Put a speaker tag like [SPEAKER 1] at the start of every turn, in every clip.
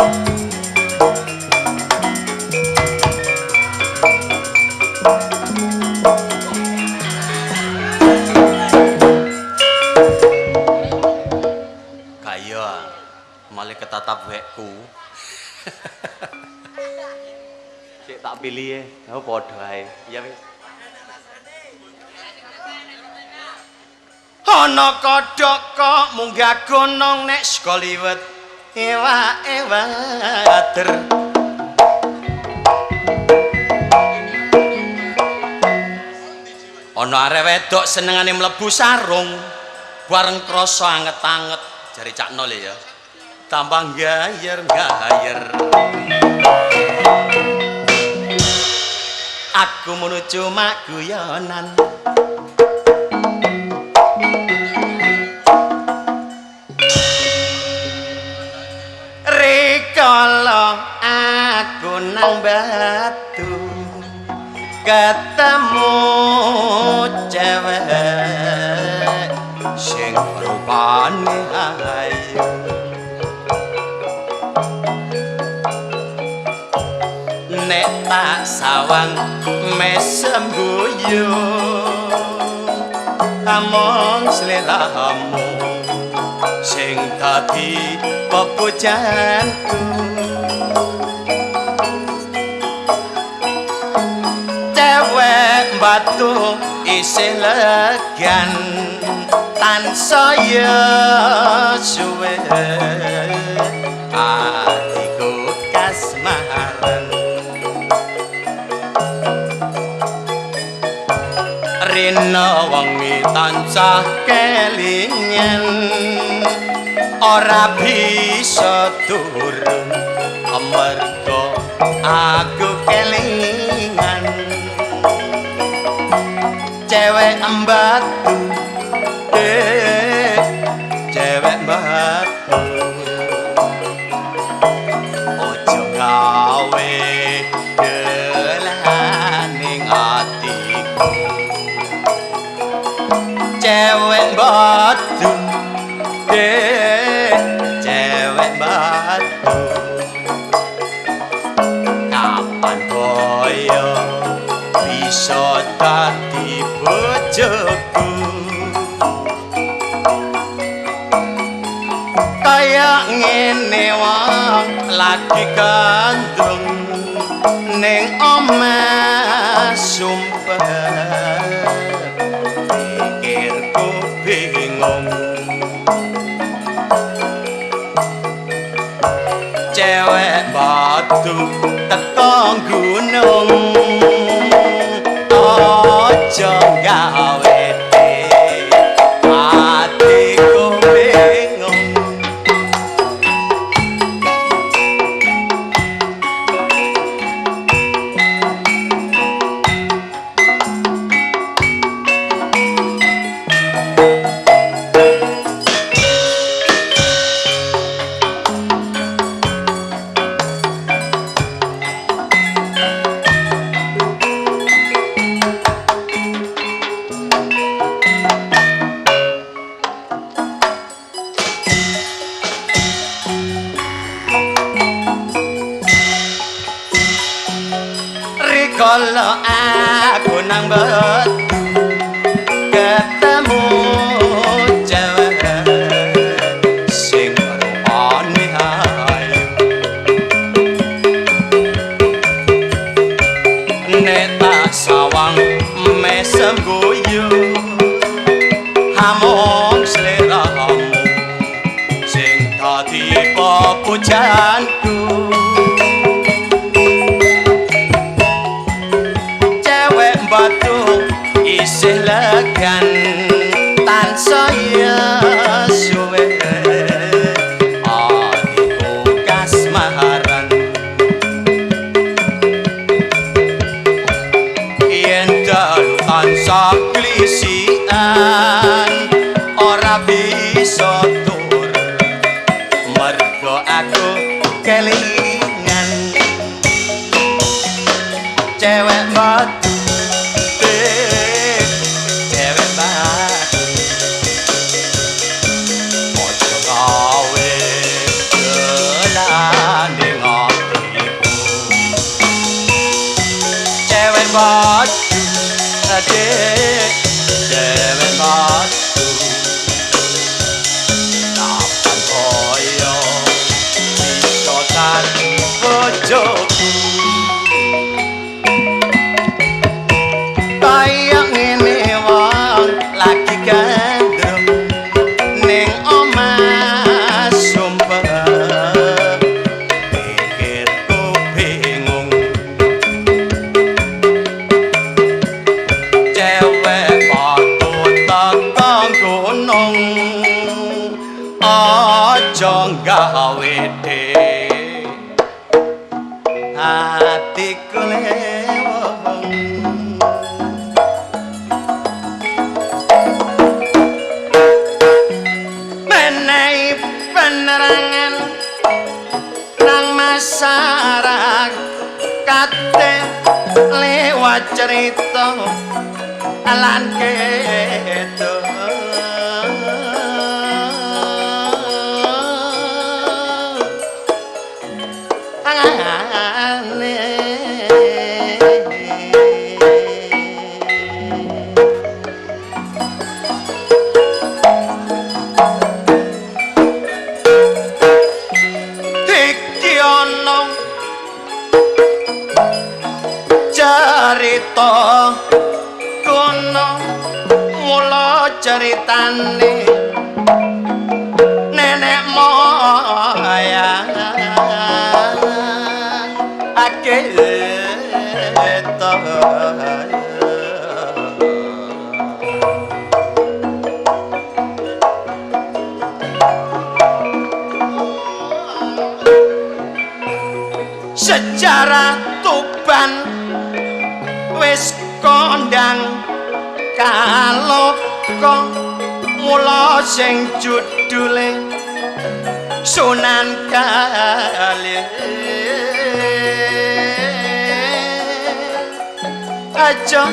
[SPEAKER 1] Kaya malah ketatap wekku. Sik tak pilih ya, oh padha ae. Ya wis. Ana kodhok kok munggah gunung nek saka liwet ewa-ewader. Ana arek wedok senengane mlebu sarung bareng krasa anget-anget jare Cak Nol ya. Tambah gayer-gayer. Aku menuju mak guyonan. Rikala aku nang Batu ketemu cewek sing rupane ayu. Nek tak sawang mesem guyu among sliramu sing dadi pepujanku. Cewek Batu isih legan tansaya suwe atiku kasmaran. Rina wengi tansah kelingan ora bisa turu amarga aku kelingan. Cewek Batu, cewek Batu, ojo gawe dolaning atiku. Cewek Batu, cewek Batu, kapan koyo bisa dadi bojoku? Kaya ngene wong lagi gandrung ning omah sumpah pikirku bingung. Cewek Batu teko gunung aja gawe atiku bingung. Rikala aku nang Batu ketemu cewek sing rupane ayu. Nek tak sawang mesem guyu among sliramu sing dadi pepujanku. Batu isih legan tansaya suwe atiku kasmaran. Yen dalu tansah klisikan ora bisa tur mergo aku kelingan. Cewek Batu, cewek Batu, ojo gawe dolaning Ede atiku lewong menehi penerangan nang masyarakat lewat cerita lan keto cerita kono mula ceritane nenek moyang akeh sejarah Tuban wis kondang kaloka mula sing judule Sunan Kali aja.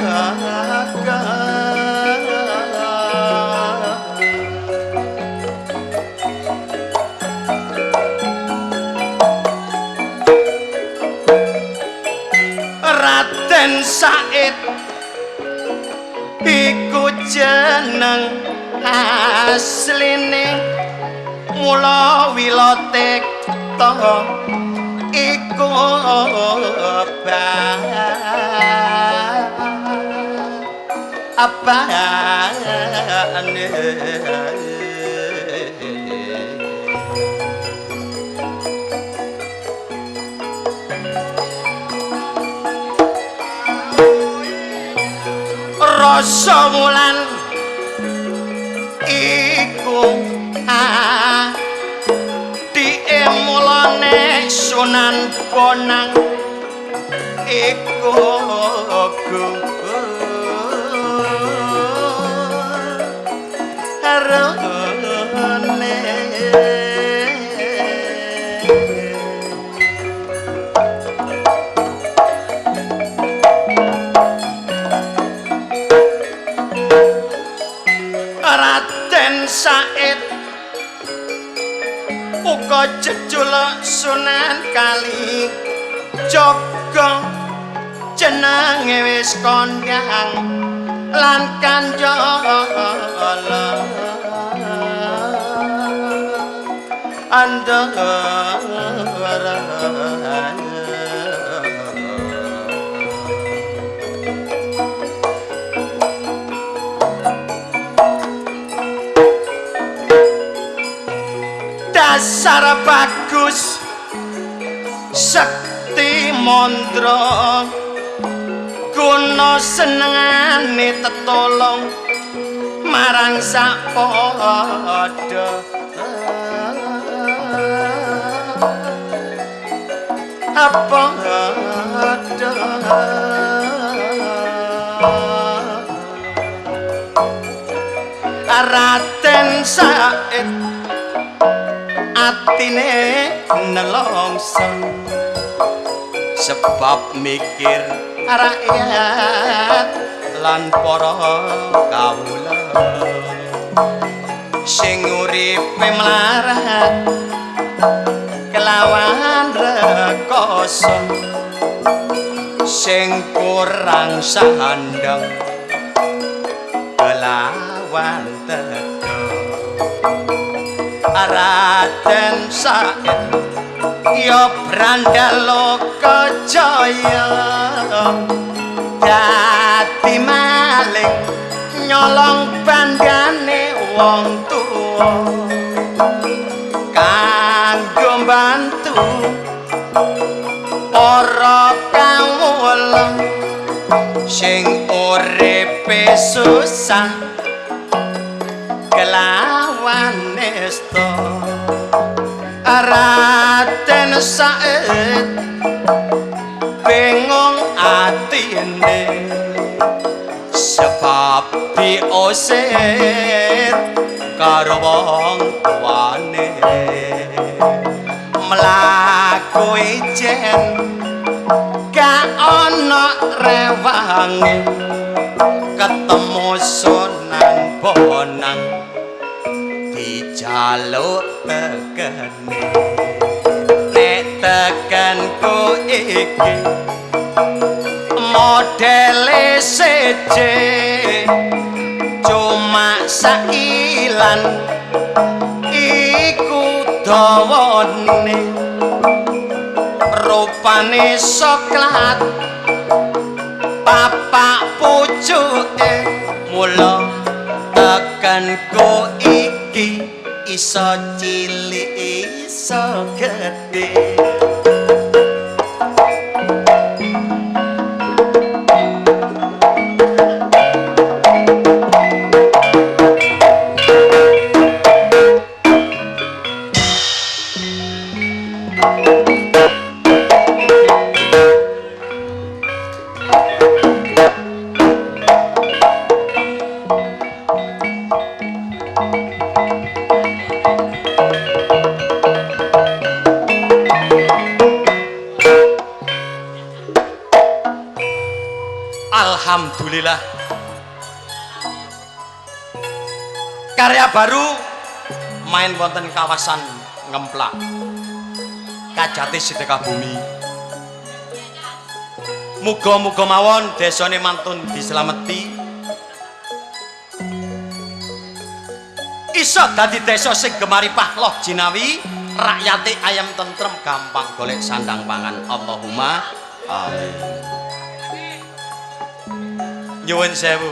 [SPEAKER 1] Raden Said iku jeneng asline mula wilotekta iku apane rasa wulan iku adike mulane Sunan Bonang iku gurune. Raden Said uga jejuluk Sunan Kali Jaga jenenge wis kondang lan kanjala andhara. Dasar bagus sekti mandra guna senengane tetolong marang sak padha apa Raden Said atine nelongso sebab mikir rakyat lan para kawula sing uripe mlarat kelawan rekoso sing kurang sandang kelawan tedha. Raden Said ya Brandaloka Jaya dadi maling nyolong bandane wong tuwa kanggo mbantu para kawula sing uripe susah kelawan nesta. Raden Said bingung atine sebab diusir karo wong tuane. Mlaku ijen gak ana rewange ketemu Sunan Bonang dijaluk tekene. Nek tekenku iki modele seje cuma sakilan iku dawane rupane soklat papak pucuke mula tekanku iki iso cilik iso gedhe. Alhamdulillah karya baru main wonten kawasan Ngemplak Kajati Sedekah Bumi. Muga-muga mawon desane mantun diselameti iso dadi desa sing gemari pahloh jinawi, rakyate ayam tentrem gampang golek sandang pangan. Allahumma amin. Nyuwun sewu.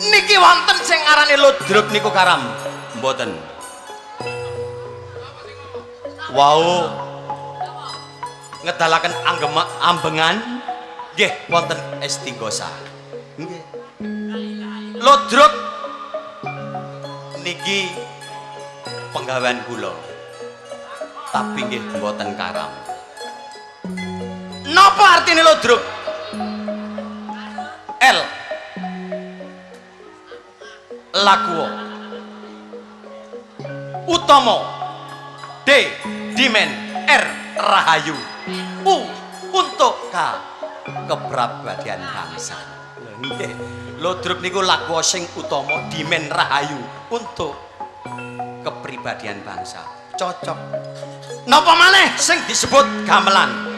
[SPEAKER 1] Niki wonten sing arane ludruk niku karam? Mboten. Wau ngedalaken ambengan nggih wonten istighosa. Nggih. Ludruk niki penggawean kula. Tapi nggih mboten karam. Napa artine ludruk? L lakuo utomo, D dimen, R rahayu, U untuk K keprabadian bangsa. Nggih, ludruk niku lakuo sing utama, dimen, rahayu untuk kepribadian bangsa. Cocok. Napa maneh sing disebut gamelan?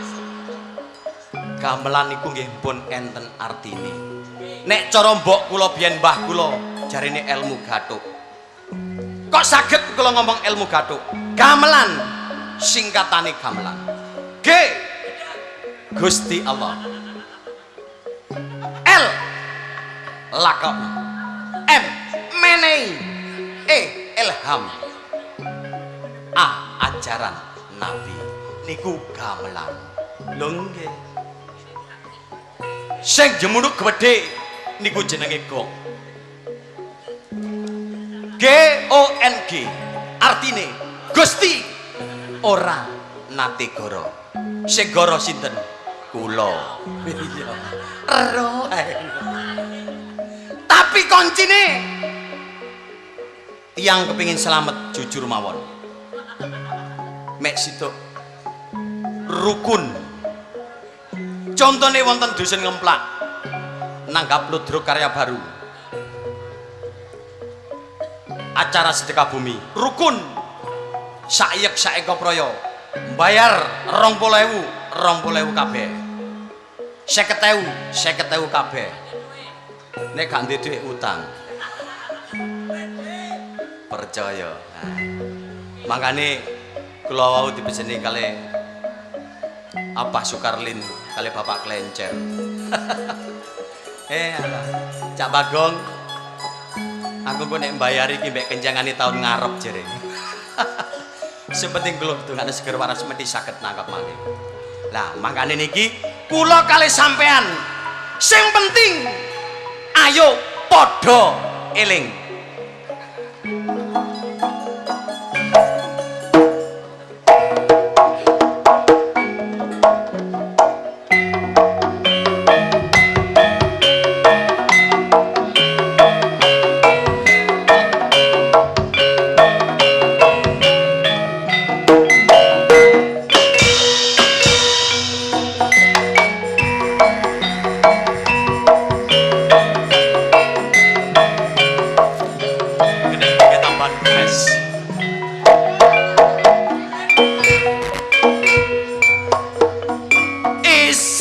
[SPEAKER 1] Gamelan niku nggih pun enten artine. Nek cara mbok kula biyen mbah kula jarine ilmu gathuk. Kok saged kula ngomong ilmu gathuk? Gamelan singkatane gamelan. G Gusti Allah. L lakokno. M menehi. E ilham. A ajaran nabi. Niku gamelan. Lho nggih. Sing jemunuk gedhe niku jenenge gong. G O N G artine Gusti ora nate goro. Sing goro sinten? Kula. Iya. Ero. Tapi koncine tiyang kepingin selamat jujur mawon. Mek situk rukun. Contone wonten dusun Ngemplak nanggap ludruk karya baru acara sedekah bumi rukun sakyek saeka praya mbayar 20.000 20.000 kabeh 50.000 50.000 kabeh nek gak ndek dhuwit utang percaya. Nah, makane kula wau dipeseni kalih Abah Sukarlin kali Bapak Klencer. Alah, Cak Bagong, aku kok nek mbayari iki mbek kenjangane tahun ngarep jere. Sing penting kula dongane seger waras mesti saged nangkep malih. Lah, mangkane niki kula kalih sampean sing penting ayo padha eling.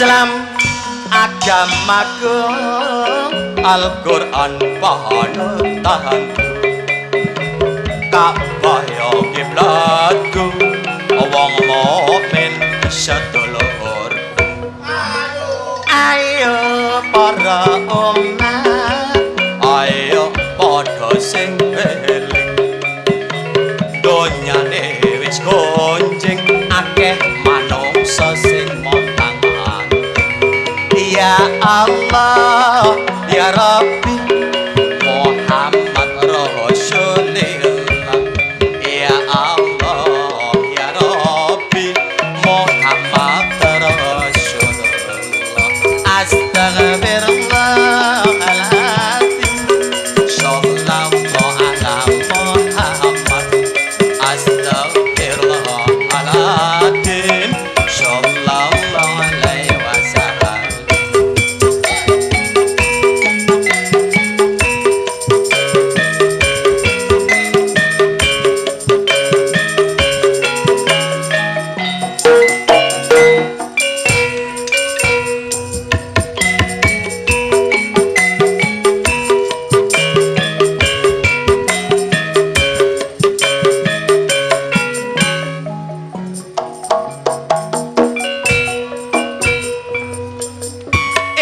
[SPEAKER 1] Islam agamaku, Al-Qur'an panutanku, Ka'bah ya kiblatku, wong mukmin sedulur. Ayo para umat, ayo padha sing eling, donyane wis gonjing, akeh manungsa sing montang manting. Ya Allah ya Rabbi Muhammad Rasulullah. Ya Allah ya Rabbi Muhammad Rasulullah. Astagfirullahaladzim, shallallahu ala Muhammad. Astagfirullahaladzim, shallallahu alaihi wasallam.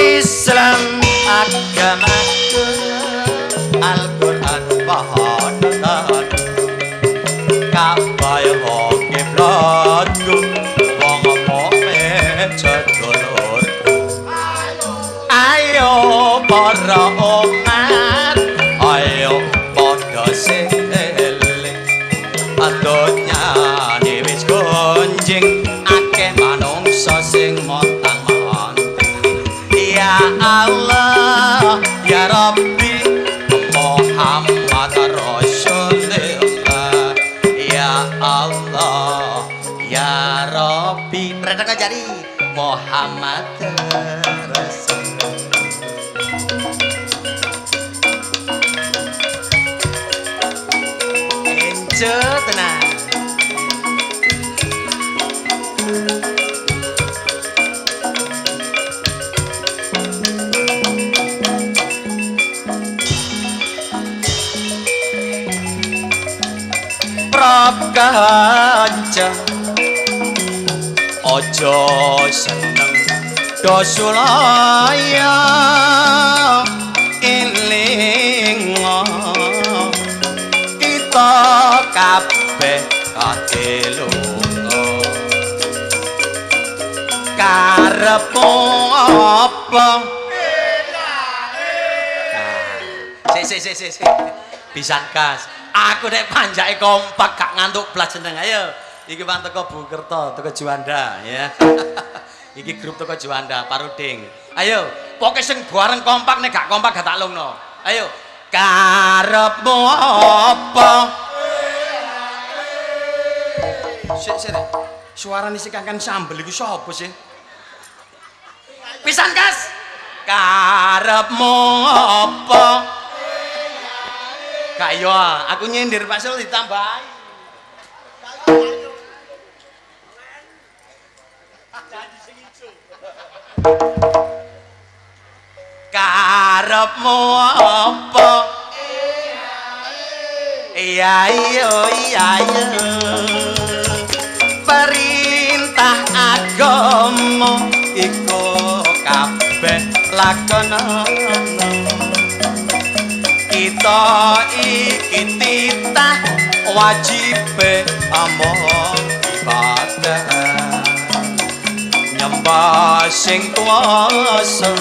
[SPEAKER 1] Islam agamaku, Al-Qur'an panutanku, Ka'bah ya kiblatku, wong mukmin sedulurku. Ayo para umat, ayo padha sing eling, donyane wis gonjing, akeh manungsa sing montang manting. Ya Allah ya Rabbi Muhammad Rasulullah. Ya Allah ya Rabbi, mereka jadi Muhammad Rasulullah. Enjo tenang. Kanca aja seneng do sulaya, elinga kita kabeh kate lunga. Karepmu apa? Sik sik sik sik, pisan gas. Aku nek panjake kompak gak ngantuk blas jeneng. Ayo, iki mang teko Bukerto, teko Juanda ya. Iki grup teko Juanda, Paruding. Ayo, pokoke sing bareng kompak, nek gak kompak gak tak lungno. Ayo, karepmu apa? Sik sik. Suarane sing kangen sambel iku sapa sih? Pisan gas. Karepmu apa? Gak iya, aku nyindir Pak Sul ditambahi. Karepmu apa? Iya iya iya iya. Perintah agama iku kabeh lakonono. Kita iki titah wajibe among ibadah, nyembah sing kuwasa,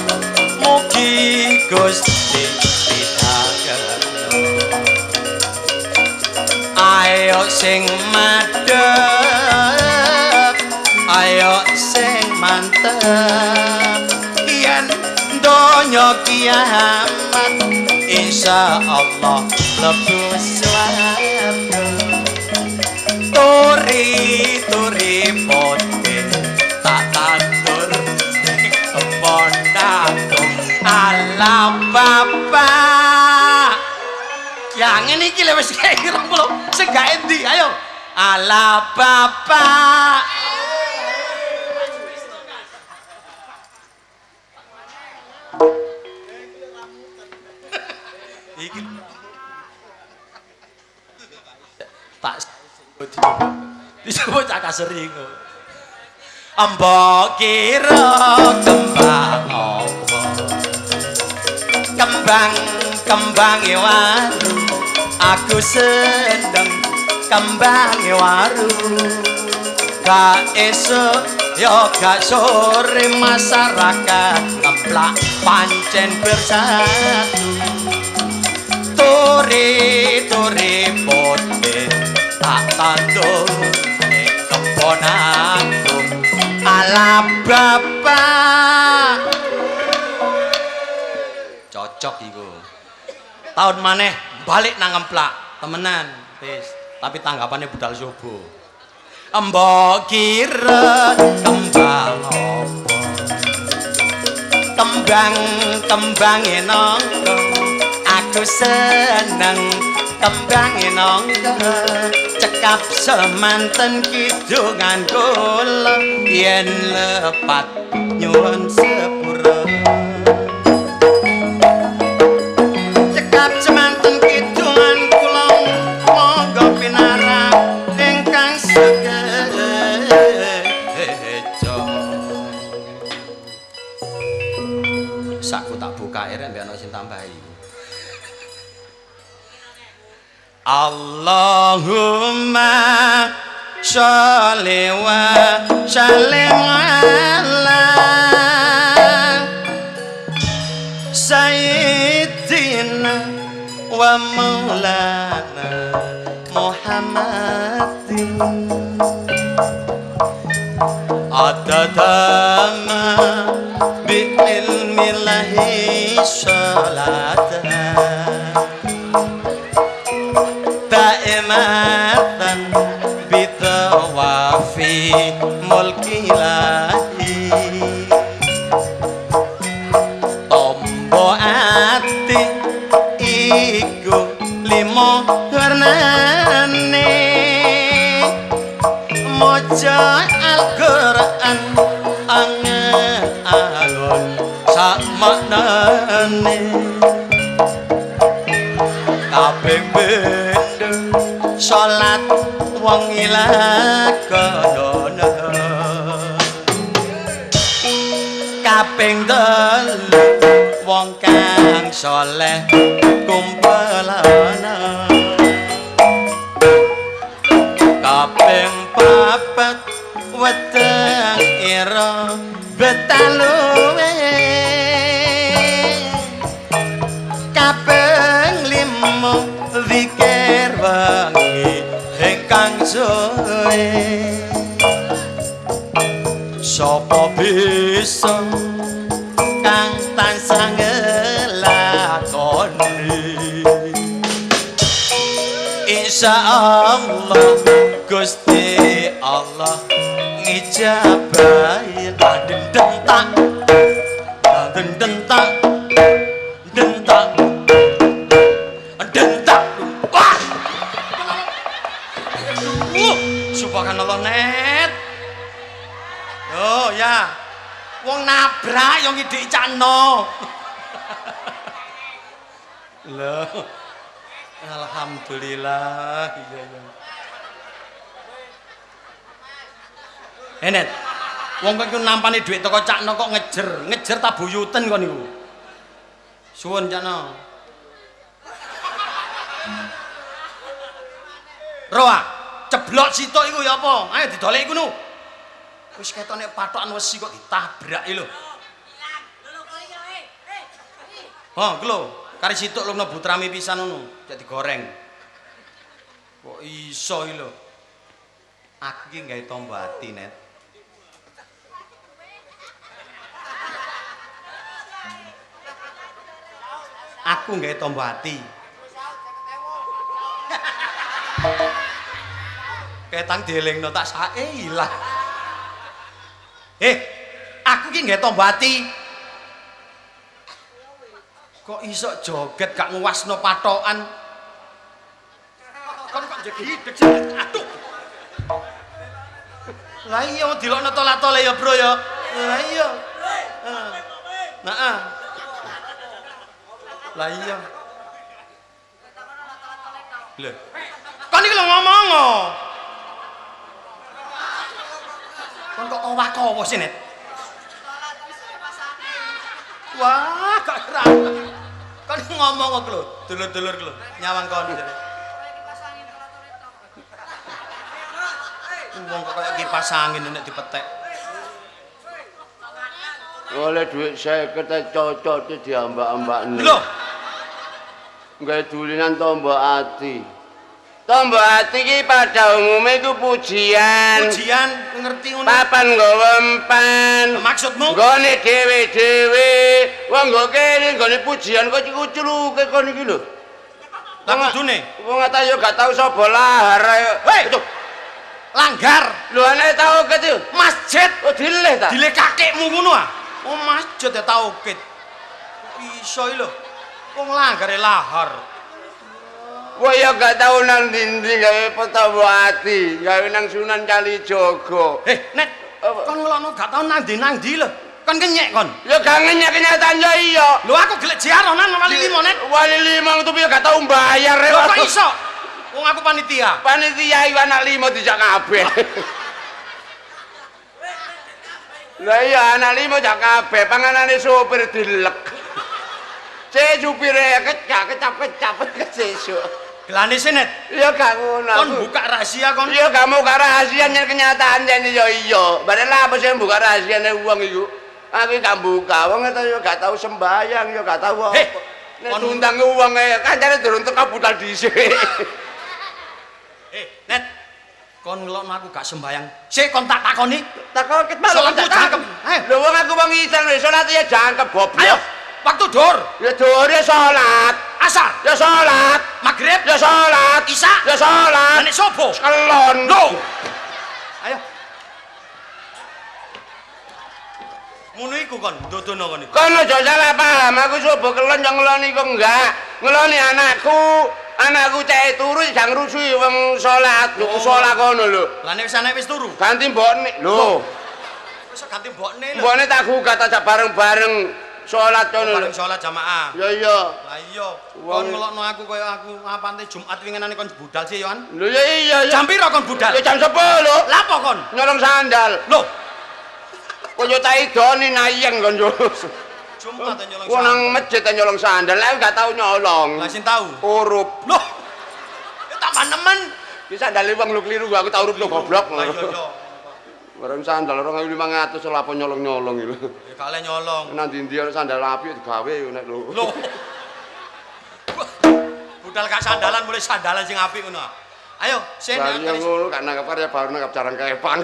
[SPEAKER 1] mugi Gusti pidhakno. Ayo sing madhep, ayo sing mantep, yen donya kiamat insya Allah mlebu swarga. Turi turi pote tak tandur ning kebon aku. Ala bapak, yang ngene iki lho wis kaya 20 sing gak endi. Ayo ala bapak. kaseringo. Mbok kira kembang apa? Kembang kembange waru, aku seneng kembange waru. Gak esuk ya gak sore masyarakat ngeplak pancen bersatu. Tore tore pote tak tandur ning kebon aku ala bapak. Cocok iku. Tahun maneh balik nang ngemplak temenan wis, tapi tanggapane budal subuh. Mbok kira kembang apa? Kembang kembange nangka, aku seneng kembange nangka. Cekap semanten kidungan kula yen lepat nyuwun sepura. Cekap semanten kidungan kula monggo pinarak ingkang sekeca. Sakku tak buka erek mbek ana sing tambahi. Allahumma sholli wa sallim ala sayyidina wa maulana Muhammadin adadama bi ilmillahi sholatan daimatan bitawafi mulkilahi. Tombo ati iku limo warnane, maca Al-Qur'an angen-angon sak maknane. Kaping pindho salat wong ilakono, kaping telu wong kang saleh kumpulana, kaping papat weteng ira betaluwe, kaping limo zikir wengi ingkang suwe. Sapa bisa kang tansah ngelakoni? Insyaallah Gusti Allah ngijabahi. Dentak dentak dentak dentak. Wah, subhanallah net. Oh ya, wong nabrak yang ngidiki cakno. Loh, alhamdulillah. Iya iya. Enet, wong kok nampani dhuwit teko cakno kok ngejer, ngejer ta buyuten kok niku. Suwun cakno. Roa, ceblok sitok iku ya apa? Ayo didolek iku nu. Wis ketok nek patokan wesi kok ditabraki lho. Oh, iku lho, kari sitok lho butrami pisan ngono, cek digoreng. Kok iso iki lho. Aku iki gawe tombo ati, Net. Aku gawe tombo ati. Ketang dielingno tak sae ilang. Aku ki nggawe tombo ati. Kok iso joget gak nguwasno patokan? Kon kok jegideg sih. Aduh. Lah iya dilokno tola-tole ya, Bro ya. Lah iya. Heeh. Lah iya. Lho. Kon iki lho ngomong. Kon kok kowa-kowa sih, Net? Wah, gak kira. Kon ngomong kok lho, dulur-dulur lho, nyawang kon jare. Wong kok kaya kipas angin nek dipetek.
[SPEAKER 2] Oleh dhuwit 50 cocote diambak-ambakne.
[SPEAKER 1] Lho.
[SPEAKER 2] Gawe dulinan tombo ati. Tombo ati iki pada umume iku pujian.
[SPEAKER 1] Pujian, ngerti ngono.
[SPEAKER 2] Papan nggawa empan.
[SPEAKER 1] Maksudmu?
[SPEAKER 2] Nggone dhewe-dhewe. Wong nggo kene nggone pujian kok kuculuke kon iki lho.
[SPEAKER 1] Lah kudune.
[SPEAKER 2] Wong ata yo gak tau sapa lahar ayo.
[SPEAKER 1] Hei. Langgar.
[SPEAKER 2] Lho anake tau ket yo.
[SPEAKER 1] Masjid.
[SPEAKER 2] Oh dileh ta?
[SPEAKER 1] Dileh kakekmu ngono ah. Oh masjid ya tau ket. Iso iki lho. Wong langgare lahar.
[SPEAKER 2] Wah ya gak tau nang ndi-ndi gawe petombo ati, gawe nang Sunan Kalijaga.
[SPEAKER 1] Nek kon ngelokno gak tau nang ndi-nang ndi lho. Kon kenyek kon.
[SPEAKER 2] Ya gak ngenyek kenyataan ya iya.
[SPEAKER 1] Lho aku gelek ziarah nang Wali Limo, Nek.
[SPEAKER 2] Wali Limo itu ya gak tau mbayar.
[SPEAKER 1] Lho kok iso? Wong aku panitia.
[SPEAKER 2] Panitia iku anak limo dijak kabeh. Lah iya anak limo jak kabeh, panganane sopir dilek. Cek supire kecap-kecap sesuk.
[SPEAKER 1] Gelane sih, Net.
[SPEAKER 2] Ya gak ngono.
[SPEAKER 1] Kon buka rahasia kon.
[SPEAKER 2] Ya gak mau buka rahasia yen kenyataan yen ya iya. Bareng lah apa sing buka rahasiane wong iku. Aku gak buka, wong itu ya gak tau sembayang, ya gak tau apa. Nek diundang wong kancane durung teko budal dhisik.
[SPEAKER 1] Net. Kon ngelokno aku gak sembayang. Sik kon tak takoni.
[SPEAKER 2] Takon ket malu tak jangkep. Lho wong aku wong iseng lho salat ya jangkep goblok.
[SPEAKER 1] Ayo, waktu dhuhur.
[SPEAKER 2] Ya dhuhur ya salat.
[SPEAKER 1] Asar
[SPEAKER 2] ya salat,
[SPEAKER 1] maghrib
[SPEAKER 2] ya salat,
[SPEAKER 1] isya
[SPEAKER 2] ya salat.
[SPEAKER 1] Nek subuh
[SPEAKER 2] kelon.
[SPEAKER 1] Lho. Ayo. Ngono iku kon ndodono kon iku.
[SPEAKER 2] Kon aja salah paham, aku subuh kelon yo ngeloni kok enggak. Ngeloni anakku. Anakku cek turu jang rusuhi wong salat, lho salat kono lho.
[SPEAKER 1] Lah nek wis anake wis turu.
[SPEAKER 2] Ganti mbokne. Lho.
[SPEAKER 1] Wis ganti mbokne lho.
[SPEAKER 2] Mbokne tak gugat ajak bareng-bareng salat kono.
[SPEAKER 1] Bareng salat jamaah.
[SPEAKER 2] Ya iya.
[SPEAKER 1] Lah iya, kon ngelokno aku kaya aku apante Jumat winginane kon budal sih yoan.
[SPEAKER 2] Lho ya iya ya.
[SPEAKER 1] Jam piro kon budal?
[SPEAKER 2] Ya jam 10.
[SPEAKER 1] Lah apa kon?
[SPEAKER 2] Nyolong sandal.
[SPEAKER 1] Lho.
[SPEAKER 2] Kok yo tak idoni nayeng kon yo.
[SPEAKER 1] Jumat nyolong sandal.
[SPEAKER 2] Wong nang masjid nyolong sandal, lah gak tau nyolong.
[SPEAKER 1] Lah sing tau?
[SPEAKER 2] Urup.
[SPEAKER 1] Lho. Ya tambah nemen.
[SPEAKER 2] Ki sandale wong lu kliru aku tak urup lho goblok.
[SPEAKER 1] Lah iya iya.
[SPEAKER 2] Barang sandal 2500 lha apa nyolong-nyolong iki lho.
[SPEAKER 1] Ya gak oleh nyolong.
[SPEAKER 2] Nang ndi-ndi ana sandal apik digawe yo nek lho.
[SPEAKER 1] Lho. Budal gak sandalan mulai sandalan sing apik ngono. Ayo, sing
[SPEAKER 2] ngono gak nangkep karya baru nangkep jarang kepang.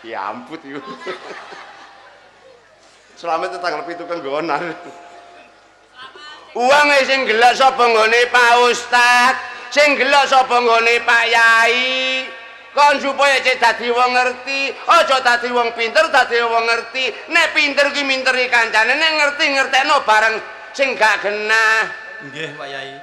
[SPEAKER 2] Ya ampun iku. Selamat tanggal 7 kenggonan. Uang sing gelak sapa nggone Pak Ustad, sing gelak sapa nggone Pak Yai. Kon supaya cek dadi wong ngerti, aja dadi wong pinter, dadi wong ngerti. Nek pinter ki minteri kancane, nek ngerti ngertekno bareng sing gak genah.
[SPEAKER 1] Nggih, Pak Yai.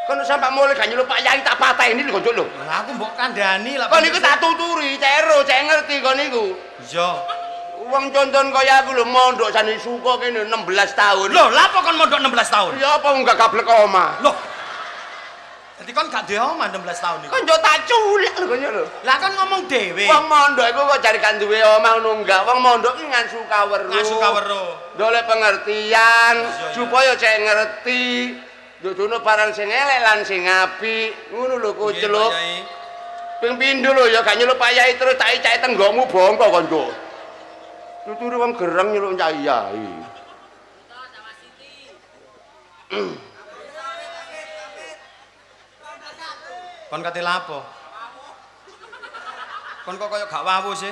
[SPEAKER 2] Kon sampak mulih gak nyeluk Pak Yai tak pateni lho kok lho.
[SPEAKER 1] Lah aku mbok kandhani lah.
[SPEAKER 2] Kon iku tak tuturi, cek ero, cek ngerti kon iku.
[SPEAKER 1] Iya.
[SPEAKER 2] Wong conton kaya aku lho mondok jane suka kene 16 tahun.
[SPEAKER 1] Lho, lha apa kon mondok 16 tahun?
[SPEAKER 2] Ya apa wong gak gablek omah.
[SPEAKER 1] Lho. Dadi kon gak duwe omah 16 tahun iku.
[SPEAKER 2] Kon yo tak culek lho kon lho.
[SPEAKER 1] Lah kon ngomong dhewe.
[SPEAKER 2] Wong mondok iku kok jare gak duwe omah ngono enggak. Wong mondok ki ngasu kaweruh.
[SPEAKER 1] Ngasu kaweruh.
[SPEAKER 2] Golek pengertian supaya cek ngerti. Dudono barang sing elek lan sing apik. Ngono lho kuceluk. Ping pindho lho ya gak nyeluk Pak Yai terus tak icake tenggomu bongko kon yo. Tuturi wong gereng nyeluk Yai.
[SPEAKER 1] Kon kate lapo? Kon kok kaya gak wawu sih?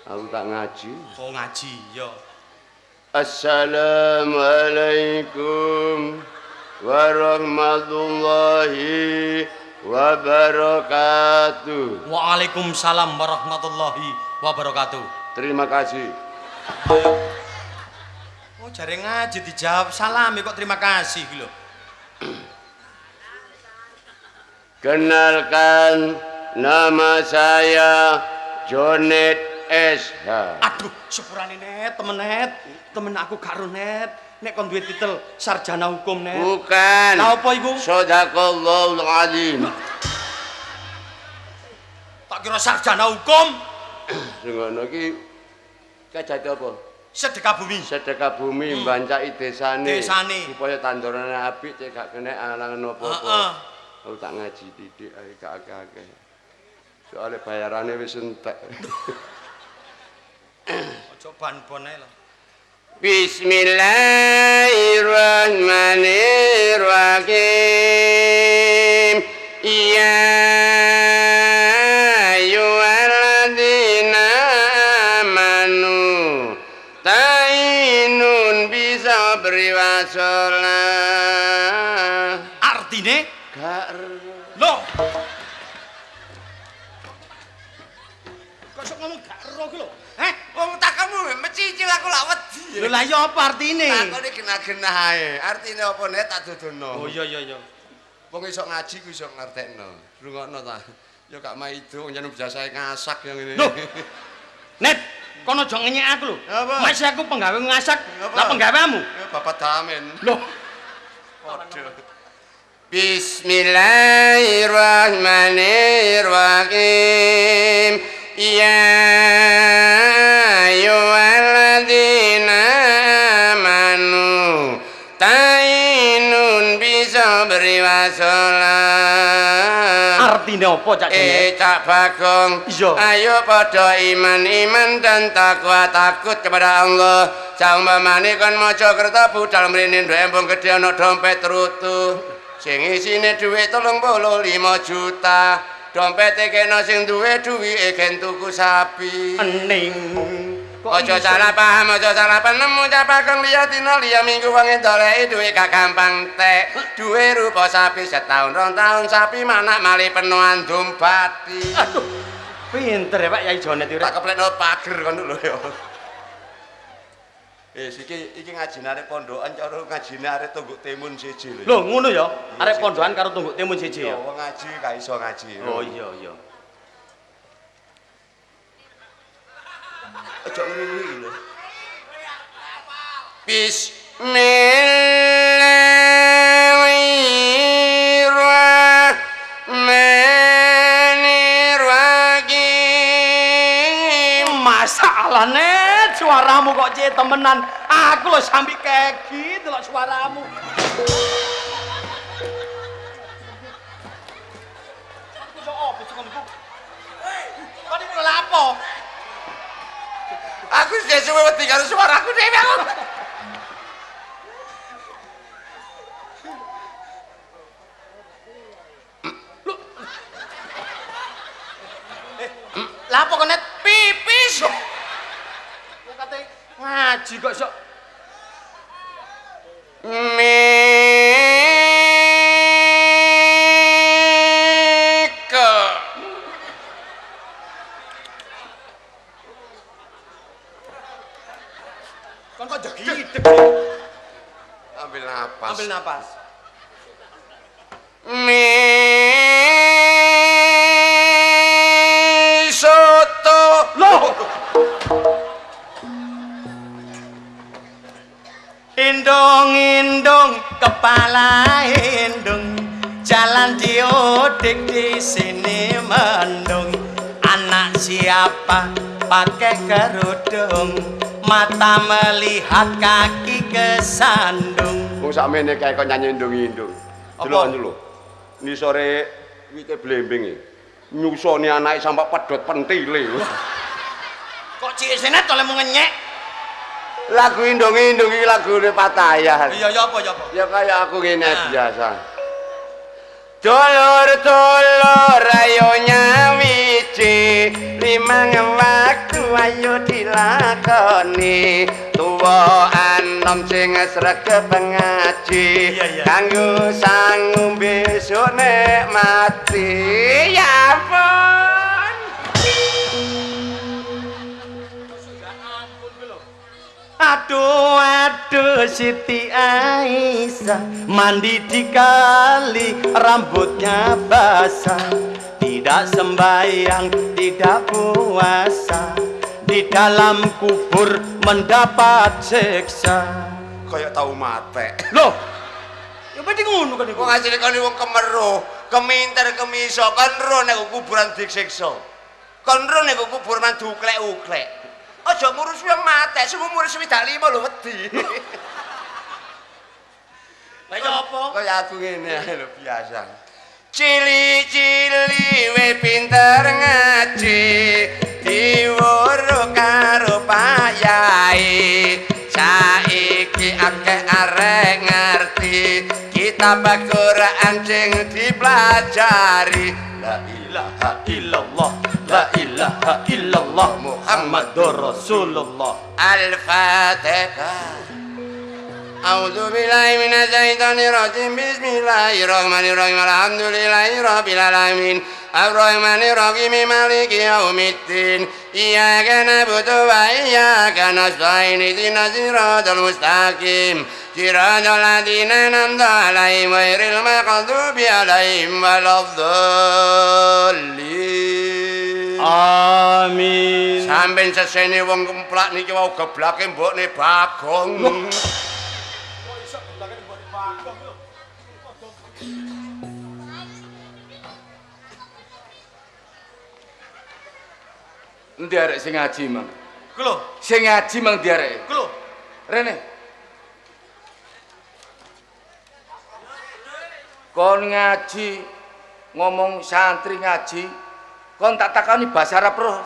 [SPEAKER 2] Aku tak ngaji.
[SPEAKER 1] Oh ngaji, ya.
[SPEAKER 2] Assalamualaikum warahmatullahi wabarakatuh.
[SPEAKER 1] Waalaikumsalam warahmatullahi wabarakatuh.
[SPEAKER 2] Terima kasih.
[SPEAKER 1] Oh jare ngaji dijawab salam kok terima kasih iki lho.
[SPEAKER 2] Kenalkan, nama saya Jonet SH.
[SPEAKER 1] Aduh, sepurane Net, temen Net, temen aku gak ro Net. Nek kon duwe titel sarjana hukum Net.
[SPEAKER 2] Bukan.
[SPEAKER 1] Lah apa iku?
[SPEAKER 2] Shadaqallahul azim.
[SPEAKER 1] Tak Tak kira sarjana hukum.
[SPEAKER 2] Sing ngono iki kajate apa?
[SPEAKER 1] Sedekah bumi.
[SPEAKER 2] Sedekah bumi mbancaki desane.
[SPEAKER 1] Desane.
[SPEAKER 2] Supaya tandurane apik cek gak kena alangan apa-apa.
[SPEAKER 1] Heeh.
[SPEAKER 2] Aku tak ngaji titik ae gak akeh-akeh. Soale bayarane wis entek.
[SPEAKER 1] Aja ban-bon ae lho.
[SPEAKER 2] Bismillahirrahmanirrahim. Ya ayyuhalladzina amanu ta'inun bisabri wassalah.
[SPEAKER 1] Artine
[SPEAKER 2] gak
[SPEAKER 1] lho. Kok sok ngomong gak ero ki lho? Heh,
[SPEAKER 2] wong takonmu mecicil aku lak wedi.
[SPEAKER 1] Lho lah ya apa artine?
[SPEAKER 2] Takone genah-genah ae. Artine apa nek tak dudono.
[SPEAKER 1] Oh iya iya iya.
[SPEAKER 2] Wong iso ngaji ku iso ngertekno. Rungokno ta. Ya gak maido wong yen biasae ngasak yang ngene.
[SPEAKER 1] Lho. Net, kono aja ngenyek aku lho. Mas aku penggawe ngasak. Lah penggaweamu?
[SPEAKER 2] Ya Bapak Damen.
[SPEAKER 1] Lho.
[SPEAKER 2] Padha. Bismillahirrahmanirrahim. Ya ayyuhalladzina amanu ta'inun bisabri wassalah.
[SPEAKER 1] Artine apa Cak Jene?
[SPEAKER 2] Cak Bagong.
[SPEAKER 1] Iya.
[SPEAKER 2] Ayo padha iman-iman dan takwa takut kepada Allah. Saumpamane kon maca kerta budal mrene nduk embung gedhe ana dompet rutuh. Sing isine dhuwit 35 juta. Dompete kena sing duwe duwike gen tuku sapi.
[SPEAKER 1] Ening.
[SPEAKER 2] Aja salah paham, aja salah penemu Cak Bagong liya dina liya minggu wong ndoleki duwe gak gampang tek. Duwe rupa sapi setahun rong tahun sapi manak malih penuh andum bati.
[SPEAKER 1] Aduh. Pinter ya Pak Yai Jonet iki.
[SPEAKER 2] Tak keplekno pager kon lho ya. Iki iki ngajine arek pondokan cara ngajine arek tungguk timun siji lho.
[SPEAKER 1] Lho ngono ya, arek pondokan karo tungguk timun siji ya.
[SPEAKER 2] Wong ngaji gak iso ngaji.
[SPEAKER 1] Oh iya iya.
[SPEAKER 2] Aja ngene iki lho. Bismillahirrahmanirrahim.
[SPEAKER 1] Masalah net suaramu kok cek temenan. Aku lho sampe kegi delok suaramu. Aku sok opo sing ngono iku? Kok niku lha apa?
[SPEAKER 2] Aku suwe wedi karo suaraku dhewe aku.
[SPEAKER 1] Lah apa kok net pipis? Kok kate ngaji kok sok
[SPEAKER 2] Mika.
[SPEAKER 1] Kon kok jegideg.
[SPEAKER 2] Ambil napas.
[SPEAKER 1] Ambil napas.
[SPEAKER 2] Soto.
[SPEAKER 1] Loh. Indung-indung kepala indung, jalan diodik di sini mendung. Anak siapa pakai kerudung, mata melihat kaki kesandung.
[SPEAKER 2] Wong sakmene kae kok nyanyi indung-indung. Delok lho. Ni sore wite blembing iki. Nyusoni anake sampak pedhot pentile.
[SPEAKER 1] Kok cik senet oleh mau ngenyek?
[SPEAKER 2] Lagu indung-indung iki lagune Patayah.
[SPEAKER 1] Iya ya apa ya apa?
[SPEAKER 2] Ya kaya aku ngene biasa. Dulur-dulur ayo nyawiji, limang waktu ayo dilakoni. Tuwa anom sing sregep ngaji, kanggo sangu besok nek mati. Ya ampun.
[SPEAKER 1] Aduh aduh Siti Aisyah, mandi di kali rambutnya basah, tidak sembahyang tidak puasa, di dalam kubur mendapat siksa.
[SPEAKER 2] Kayak tau mate.
[SPEAKER 1] Loh, ya mesti ngono kan iku.
[SPEAKER 2] Wong asline kon wong kemeruh, keminter, kemiso, kon ro nek kuburan disiksa. Kon ro nek kubur man diuklek-uklek. Aja ngurus wong mate, sing umure 65 lho wedi.
[SPEAKER 1] Lah ya apa?
[SPEAKER 2] Kaya aku ngene ae lho biasa. Cili-cili we pinter ngaji, diwuru karo Pak Yai. Saiki akeh arek ngerti kitab Quran sing dipelajari. La ilaha
[SPEAKER 1] illallah, la ilaha illallah Muhammadur Rasulullah.
[SPEAKER 2] Al-Fatihah. A'udzu billahi minasyaitonir rajim. Bismillahirrahmanirrahim. Alhamdulillahi rabbil alamin. Arrahmanir rahim, maliki yaumiddin. Iyyaka na'budu wa iyyaka nasta'in. Ihdinas siratal mustaqim. Siratal ladzina an'amta 'alaihim ghairil maghdubi 'alaihim waladdallin.
[SPEAKER 1] Amin.
[SPEAKER 2] Sampeyan sesene wong kemplak niki wau geblake mbokne Bagong.
[SPEAKER 3] Endi arek sing ngaji, Mang?
[SPEAKER 1] Ku lho,
[SPEAKER 3] Sing ngaji mang ndi arek?
[SPEAKER 1] ku lho.
[SPEAKER 3] Rene. Kon ngaji ngomong santri ngaji, kon tak takoni bahasa Arab roh.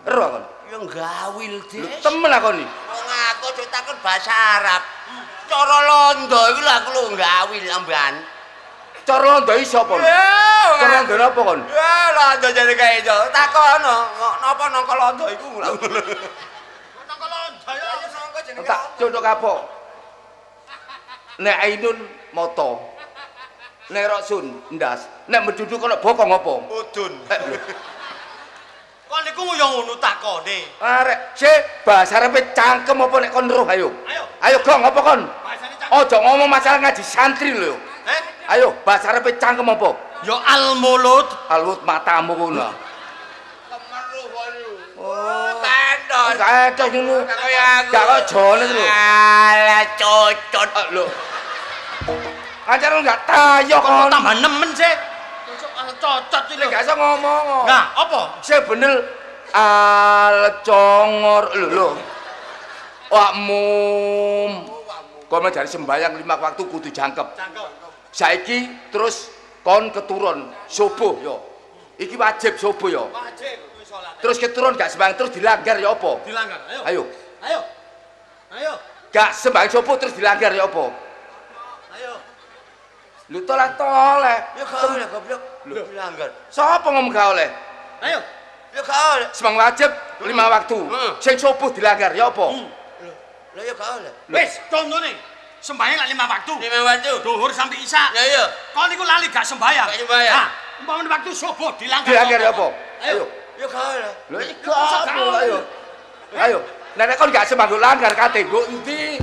[SPEAKER 3] Ero kon.
[SPEAKER 2] Ya gawil,
[SPEAKER 3] Lho
[SPEAKER 2] Des.
[SPEAKER 3] temen akoni.
[SPEAKER 2] Wong aku aja takon bahasa Arab. Cara londo iku lho aku lho gawil ambean.
[SPEAKER 3] Cara londo iso apa? Cara londo apa kon?
[SPEAKER 2] Ya londo jare kae iso. Takono, napa nangka londo iku lho.
[SPEAKER 1] Nangka londo ya.
[SPEAKER 2] Nangka jenenge.
[SPEAKER 3] Tak cocok kapok. Nek Ainun moto. Nek Roksun ndas. Nek meduduk kono bokong apa?
[SPEAKER 2] Udun.
[SPEAKER 3] Lho.
[SPEAKER 1] Kon niku yo ngono takone.
[SPEAKER 3] Arek, sik bahasa Arabe cangkem apa nek kon roh ayo.
[SPEAKER 1] Ayo.
[SPEAKER 3] Ayo gong apa kon?
[SPEAKER 1] Bahasane cangkem.
[SPEAKER 3] Aja ngomong masalah ngaji santri lho.
[SPEAKER 1] Eh?
[SPEAKER 3] Ayo bahasa Arabe cangkem apa?
[SPEAKER 1] Yo al mulut.
[SPEAKER 3] Alwut matamu kono.
[SPEAKER 2] Kemeruh kon.
[SPEAKER 3] Oh,
[SPEAKER 2] Kandos.
[SPEAKER 3] Kandos ngono.
[SPEAKER 2] Kaya aku.
[SPEAKER 3] Gak kok jone lho.
[SPEAKER 2] Alah cocot.
[SPEAKER 3] Lho. Kancan gak tayo
[SPEAKER 1] Kon
[SPEAKER 3] kon.
[SPEAKER 1] tambah nemen sih. Cocot iki lho.
[SPEAKER 3] Gak iso ngomong.
[SPEAKER 1] Nah, apa?
[SPEAKER 3] Sing bener al congor lho lho. Wakmum. Kon dari sembayang 5 waktu kudu jangkep.
[SPEAKER 1] Cangkem.
[SPEAKER 3] Saiki terus kon keturun subuh yo. Iki wajib subuh yo.
[SPEAKER 1] Wajib kuwi salat.
[SPEAKER 3] Terus keturun gak sembayang terus dilanggar ya apa?
[SPEAKER 1] Dilanggar. Ayo.
[SPEAKER 3] Ayo.
[SPEAKER 1] Ayo. Ayo.
[SPEAKER 3] Gak sembayang subuh terus dilanggar ya apa?
[SPEAKER 1] Ayo.
[SPEAKER 3] Lho toleh toleh.
[SPEAKER 2] Ya gak oleh goblok.
[SPEAKER 3] Lho.
[SPEAKER 2] Dilanggar.
[SPEAKER 3] Sapa ngomong gak oleh?
[SPEAKER 1] Ayo.
[SPEAKER 2] Ya gak oleh.
[SPEAKER 3] Semang wajib 5 waktu. Sing subuh dilanggar ya apa?
[SPEAKER 2] Lho ya gak oleh.
[SPEAKER 1] Wis, contone. Sembayang lak 5 waktu.
[SPEAKER 2] 5 waktu.
[SPEAKER 1] Duhur sampai Isya.
[SPEAKER 2] Ya iya.
[SPEAKER 1] Kon niku lali gak sembayang.
[SPEAKER 2] Gak sembayang.
[SPEAKER 1] Nah, umpamane waktu subuh dilanggar.
[SPEAKER 3] Dilanggar ya apa?
[SPEAKER 1] Ayo.
[SPEAKER 2] Ya gak oleh.
[SPEAKER 3] Lho iki apa? Ayo. Ayo. Nek kon gak sembayang langgar kate nggo endi?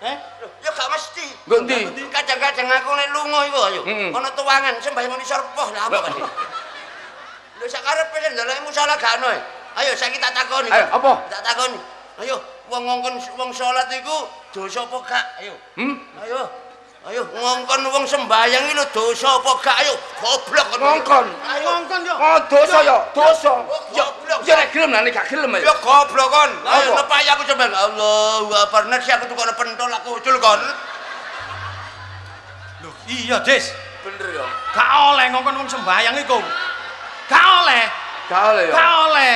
[SPEAKER 1] Eh?
[SPEAKER 2] Ya gak mesti.
[SPEAKER 3] Nggo endi?
[SPEAKER 2] Kadang-kadang aku nek lunga iku ayo. Ana tuwangan sembayang ngisor poh lha apa kan. Lho sakarepe ndelok musala gak ono. Ayo saiki tak takoni.
[SPEAKER 3] Ayo apa?
[SPEAKER 2] Tak takoni. Ayo wong ngongkon wong salat iku dosa apa gak? Ayo. Ayo. Ayo ngongkon wong sembayang iki lho dosa apa gak? Ayo goblok kon.
[SPEAKER 3] Ngongkon.
[SPEAKER 2] Ayo
[SPEAKER 1] Ngongkon yo.
[SPEAKER 3] Oh dosa ya, dosa.
[SPEAKER 2] Ya
[SPEAKER 3] Ya nek gelem lah nek gak gelem ayo.
[SPEAKER 2] Ya goblok kon. Ayo
[SPEAKER 3] Apa?
[SPEAKER 2] nepayi aku sampean. Allahu Akbar. Nek aku tukono pentol aku ucul kon.
[SPEAKER 1] Lho, iya, Des.
[SPEAKER 3] Bener ya.
[SPEAKER 1] Gak oleh ngongkon wong sembayang iku. Gak oleh.
[SPEAKER 3] Gak oleh ya.
[SPEAKER 1] Gak oleh.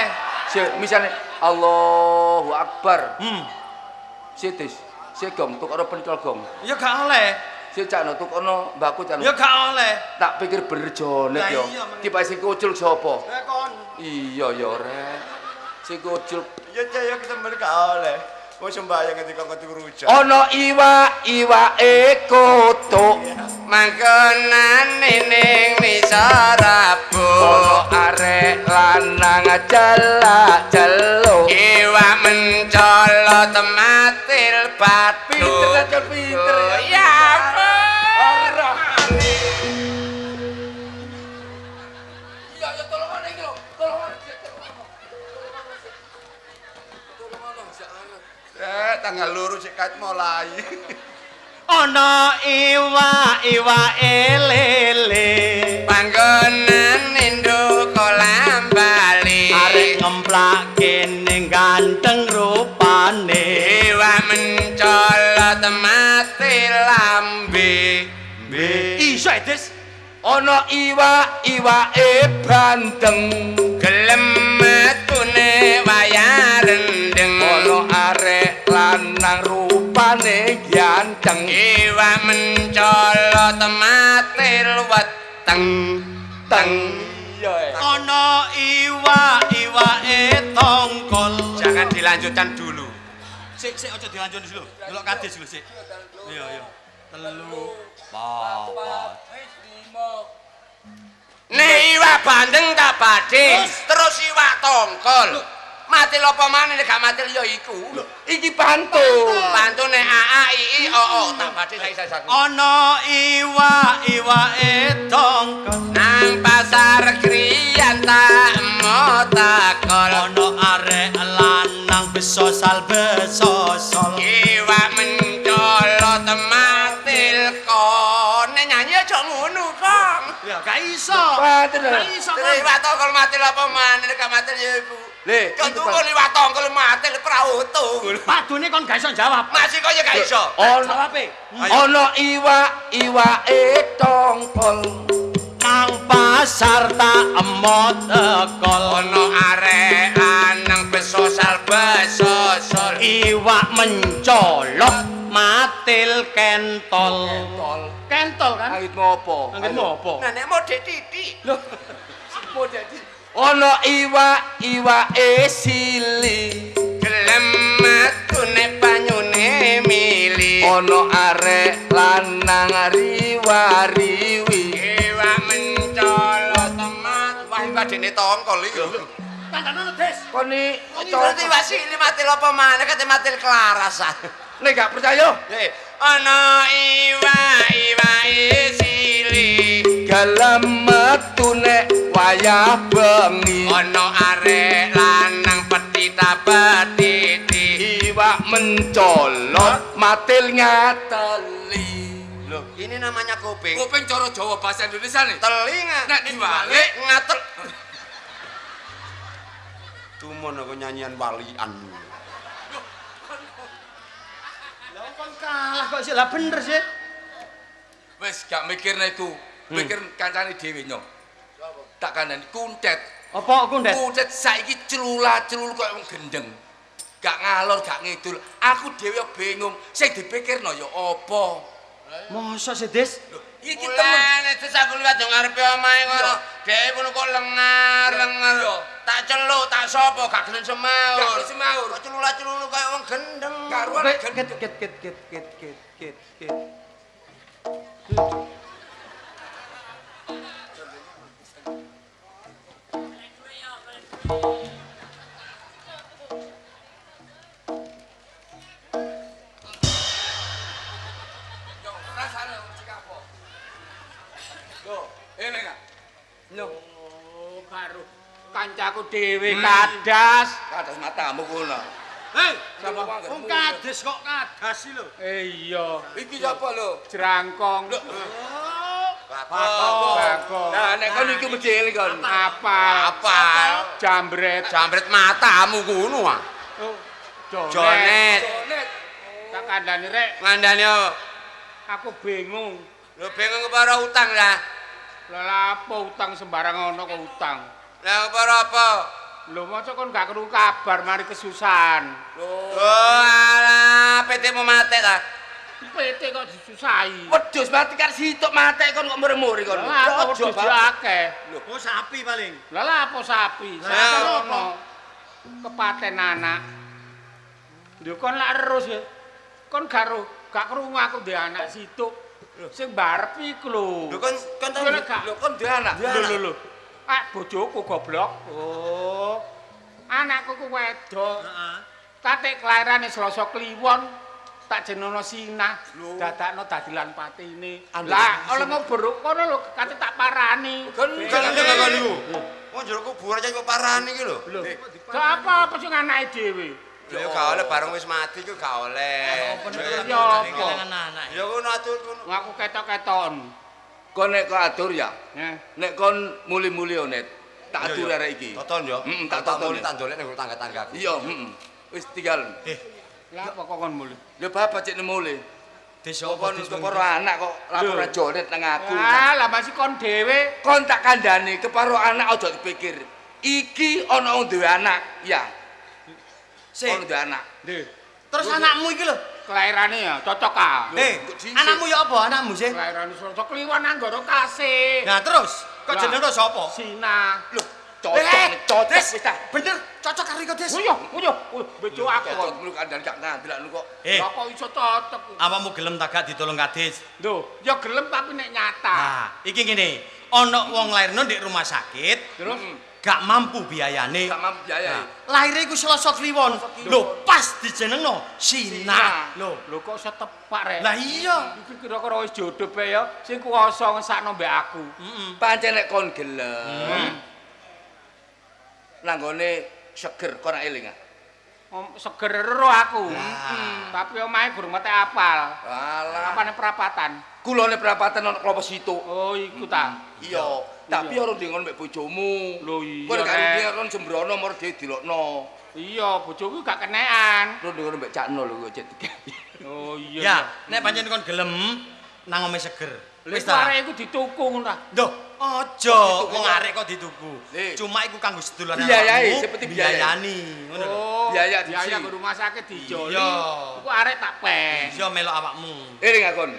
[SPEAKER 3] Sik misale Allahu Akbar. Sik Des, sik gong tukono pentol gong.
[SPEAKER 1] Ya gak oleh.
[SPEAKER 3] Sik cakno tukono mbakku cakno.
[SPEAKER 1] Ya gak oleh.
[SPEAKER 3] Tak pikir bener jonet
[SPEAKER 1] Lah
[SPEAKER 3] yo.
[SPEAKER 1] iya, men.
[SPEAKER 3] Tiba sing kucul sapa?
[SPEAKER 1] Eh kon.
[SPEAKER 3] Iya ya rek. Sing kucul
[SPEAKER 2] Ya ya ketemu gak oleh. Wong sembayang ketika kok rujak.
[SPEAKER 3] ana iwak iwake kutuk.
[SPEAKER 2] Mangkonane ning ngisor
[SPEAKER 3] Ana
[SPEAKER 2] rabuk.
[SPEAKER 3] arek lanang jalak jeluk.
[SPEAKER 2] Iwak mencolot matil batu.
[SPEAKER 3] Pinter aja pinter ya.
[SPEAKER 2] Ya ampun.
[SPEAKER 3] Ora. Iya ya tolongan iki lho, tolongan.
[SPEAKER 2] Eh, tanggal 2 sik kat mulai.
[SPEAKER 1] Ana iwak iwake lele.
[SPEAKER 2] Panggonan induk kolam
[SPEAKER 1] lak kene ganteng rupane.
[SPEAKER 2] Iwak mencolot mati lambe.
[SPEAKER 1] Iso Des.
[SPEAKER 3] Ana iwak iwake bandeng.
[SPEAKER 2] Gelem metune wayah rendeng.
[SPEAKER 3] Ana arek lanang rupane ganteng.
[SPEAKER 2] Iwak mencolot mati weteng teng.
[SPEAKER 1] Ana iwak iwake tongkol.
[SPEAKER 2] Jangan dilanjutkan dulu.
[SPEAKER 1] Sik sik aja dilanjut dulu. Delok kades dulu sik. Iya iya. 3 4 5.
[SPEAKER 2] Nek iwak bandeng tak badhe, terus iwak tongkol. Mati apa maneh nek gak mati ya iku.
[SPEAKER 3] Iki pantun.
[SPEAKER 2] Pantun nek a a i i o o tak badhe saiki saiki.
[SPEAKER 1] Ana iwak iwake tongkol.
[SPEAKER 2] Nang pasar Kriyan tak emo takol.
[SPEAKER 1] Ana arek lanang besosal besosol.
[SPEAKER 2] Iwak mencolot matil kone nyanyi aja ngono, Kang.
[SPEAKER 1] Ya gak iso. Gak iso.
[SPEAKER 2] Iwak tongkol matil apa maneh nek gak matil ya iku.
[SPEAKER 3] Le,
[SPEAKER 2] kok tuku liwat tongkol matil prauto ngono.
[SPEAKER 1] Padune kon gak iso jawab.
[SPEAKER 2] Masih kok ya gak iso.
[SPEAKER 1] Jawabe.
[SPEAKER 3] Ana iwak iwake tongkol.
[SPEAKER 1] Nang pasar tak emo tekol.
[SPEAKER 2] Ana arek lanang besosal besosol.
[SPEAKER 1] Iwak mencolot matil kentol. Kentol kan?
[SPEAKER 3] Anggitmu apa?
[SPEAKER 1] Anggitmu apa?
[SPEAKER 2] Nah nek modek titik.
[SPEAKER 3] Lho. Modek titik. Ana iwak iwake sili.
[SPEAKER 2] Gelem metune banyune mili.
[SPEAKER 3] Ana arek lanang riwariwi.
[SPEAKER 2] Iwak mencolot mat. Wah iwak dene tongkol iki.
[SPEAKER 1] Tandane Des.
[SPEAKER 3] Kon iki
[SPEAKER 2] berarti iwak sili matil apa maneh kate matil klarasan.
[SPEAKER 3] Nek gak percaya,
[SPEAKER 2] ana iwak iwake sili.
[SPEAKER 3] Gelem metune wayah bengi.
[SPEAKER 2] Ana arek lanang petita petiti.
[SPEAKER 3] Iwak mencolot matil ngateli.
[SPEAKER 2] Loh, ini namanya kuping.
[SPEAKER 3] Kuping cara Jawa bahasa Indonesia nih.
[SPEAKER 2] Telinga.
[SPEAKER 3] Nek diwalik
[SPEAKER 2] ngatel. Tumon aku nyanyian walian.
[SPEAKER 1] Lah kon kalah kok sih lah bener sih.
[SPEAKER 3] Wis gak mikirne iku. Mikir kancane dhewe nyo. Tak kandhani kuntet.
[SPEAKER 1] Apa kuntet?
[SPEAKER 3] Kuntet saiki celula-celul koyo wong gendeng. Gak ngalor, gak ngidul. Aku dhewe bingung. Sing dipikirno ya apa?
[SPEAKER 1] Mosok sih, Des?
[SPEAKER 3] Lho, iki temen.
[SPEAKER 2] Des aku liwat yo ngarepe omahe ngono. Dhewe ngono kok lengar-lengar. Tak celuk, tak sapa gak gelem semaur.
[SPEAKER 3] Gak gelem semaur.
[SPEAKER 2] Kok celula-celulu koyo wong gendeng.
[SPEAKER 3] Karuan
[SPEAKER 1] ket ket ket ket ket ket ket ket.
[SPEAKER 4] Kancaku dhewe kadas.
[SPEAKER 3] Kadas matamu kono.
[SPEAKER 4] Hei, sapa?
[SPEAKER 1] Wong kades kok kadas iki lho.
[SPEAKER 4] Iya.
[SPEAKER 3] Iki sapa lho?
[SPEAKER 4] Jrangkong.
[SPEAKER 2] Bagong.
[SPEAKER 4] Bagong.
[SPEAKER 3] Nah, nek kon iki mesti eling kon.
[SPEAKER 4] Apal.
[SPEAKER 2] Apal.
[SPEAKER 4] Jambret.
[SPEAKER 2] Jambret matamu kono ah.
[SPEAKER 4] Jonet.
[SPEAKER 2] Jonet.
[SPEAKER 4] Tak kandhani rek.
[SPEAKER 2] Ngandani apa?
[SPEAKER 4] Aku bingung.
[SPEAKER 2] Lho bingung kepara utang lah.
[SPEAKER 4] Lah lha apa utang sembarang ana kok utang.
[SPEAKER 2] Lah kepara apa?
[SPEAKER 4] Lho mosok kon gak krungu kabar mari kesusahan.
[SPEAKER 2] Lho alah PT-mu mate ta.
[SPEAKER 4] PT kok disusahi.
[SPEAKER 3] Wedhus mati kan situk mate kon kok mure-mure kon.
[SPEAKER 4] Lah apa wedhus akeh.
[SPEAKER 1] Lho, oh sapi paling.
[SPEAKER 4] Lah lha apa sapi? Sapi ono. Kepaten anak. Lho kon lak erus ya. Kon gak gak krungu aku ndek anak situk. Sing mbarep iku lho.
[SPEAKER 2] Lho kon kon
[SPEAKER 3] lho kon duwe anak.
[SPEAKER 4] Lho lho lho. Ah bojoku goblok. Oh. Anakku ku wedok.
[SPEAKER 1] Heeh.
[SPEAKER 4] Katik kelairane Selasa Kliwon. Tak jenono Sinah, dadakno dadilan patine. Lah, oleh ngobrol kono lho, kate tak parani.
[SPEAKER 2] Gendeng kok niku. Wong jero kuburan aja kok parani iki lho.
[SPEAKER 4] Lho, gak apa-apa sing anake dhewe.
[SPEAKER 2] Lho ya gak oleh bareng wis mati ku gak oleh.
[SPEAKER 4] Ya apa?
[SPEAKER 2] Ya ngono atur kono.
[SPEAKER 4] Aku ketok-keton.
[SPEAKER 3] Kon nek kok atur ya.
[SPEAKER 4] Nek
[SPEAKER 3] kon muli-muli onet. Tak atur arek iki.
[SPEAKER 2] Toton yo.
[SPEAKER 3] Heeh, tak toton.
[SPEAKER 2] Tak ndolek ning tangga-tanggaku.
[SPEAKER 3] Iya, heeh. Wis tinggal.
[SPEAKER 4] Lah apa kok kon mulih?
[SPEAKER 3] Lho bapak cek mulih.
[SPEAKER 1] Desa apa
[SPEAKER 3] keparo anak kok laporan jonet nang aku.
[SPEAKER 4] Ah, lah masih kon dhewe.
[SPEAKER 3] Kon tak kandhani keparo anak aja dipikir. Iki ana wong duwe anak, ya.
[SPEAKER 1] Sik.
[SPEAKER 3] Ono duwe anak.
[SPEAKER 4] Nggih.
[SPEAKER 1] Terus anakmu iki lho.
[SPEAKER 4] Kelairane ya cocok ah.
[SPEAKER 1] Anakmu ya apa anakmu sih?
[SPEAKER 4] Kelairane Selasa Kliwon Anggara Kasih.
[SPEAKER 1] Nah, terus kok jenenge sapa?
[SPEAKER 4] Sina.
[SPEAKER 3] Lho, cocok, cocok wis ta.
[SPEAKER 1] Bener, cocok karo iku, Des.
[SPEAKER 4] Iya, iya. Bejo aku kok.
[SPEAKER 3] Cocok mulu kandhane gak ngandelakno kok.
[SPEAKER 4] Lah kok iso cocok?
[SPEAKER 1] Awakmu gelem ta gak ditolong Kades?
[SPEAKER 4] Lho, ya gelem tapi nek nyata.
[SPEAKER 1] Nah, iki ngene. Ana wong lairno ndek rumah sakit,
[SPEAKER 4] terus
[SPEAKER 1] gak mampu biayane.
[SPEAKER 3] Gak mampu biayane.
[SPEAKER 1] Nah, lahire iku Selasa Kliwon. Lho, pas dijenengno Sina.
[SPEAKER 4] Lho, lho kok iso tepak rek?
[SPEAKER 1] Lah iya.
[SPEAKER 4] Iki kira-kira wis jodoh bae ya, sing kuwasa ngesakno mbek aku.
[SPEAKER 1] Heeh.
[SPEAKER 3] Pancen nek kon gelem. Nanggone seger kok ora eling ah.
[SPEAKER 4] Seger ero aku. Tapi omahe gurung mate apal.
[SPEAKER 3] Alah.
[SPEAKER 4] Apane perapatan?
[SPEAKER 3] Kulone perapatan ana klopo situ.
[SPEAKER 4] Oh, iku ta.
[SPEAKER 3] Iya, tapi ora ndek mbek bojomu.
[SPEAKER 4] Lho iya.
[SPEAKER 3] Kowe gak ndek sembrono moro dhewe dilokno.
[SPEAKER 4] Iya, bojoku gak kenekan.
[SPEAKER 3] Ora ndek mbek Cakno lho kok cek.
[SPEAKER 4] Oh iya.
[SPEAKER 1] Ya, nek pancen kon gelem nang omahe seger.
[SPEAKER 4] Wis ta. Arek iku dituku ngono ta.
[SPEAKER 1] Lho, aja wong arek kok dituku. Cuma iku kanggo sedulurane
[SPEAKER 3] awakmu. Seperti
[SPEAKER 1] biayani, ngono lho.
[SPEAKER 3] Biaya
[SPEAKER 4] biaya ke rumah sakit dijoli. Iku arek tak pek.
[SPEAKER 1] Iya melok awakmu.
[SPEAKER 3] Eling akon.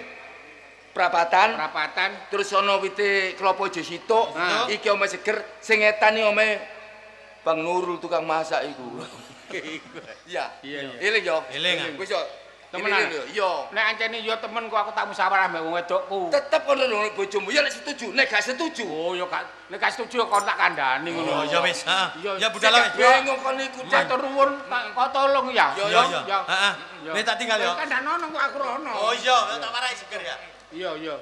[SPEAKER 3] Prapatan,
[SPEAKER 4] prapatan
[SPEAKER 3] terus ana wite klopo ijo situk, iki omahe seger, sing etan iki omahe Bang Nurul tukang masak iku. Iya. Eling yo.
[SPEAKER 1] Eling.
[SPEAKER 3] Wis yo.
[SPEAKER 4] Temenan.
[SPEAKER 3] Iya.
[SPEAKER 4] Nek ancene yo temen kok aku tak musyawarah mbek wong wedokku.
[SPEAKER 3] Tetep kono lho bojomu ya nek setuju, nek gak setuju.
[SPEAKER 4] Oh ya gak, nek gak setuju ya kon tak kandhani ngono.
[SPEAKER 1] Oh ya wis, heeh. Ya budal wis.
[SPEAKER 3] Bingung kon iku.
[SPEAKER 4] Matur nuwun, kok tolong ya.
[SPEAKER 1] Iya, iya. Heeh. Nek tak tinggal ya.
[SPEAKER 4] Kandhanono kok aku rono.
[SPEAKER 1] Oh iya, tak warai seger ya.
[SPEAKER 4] Iya, iya.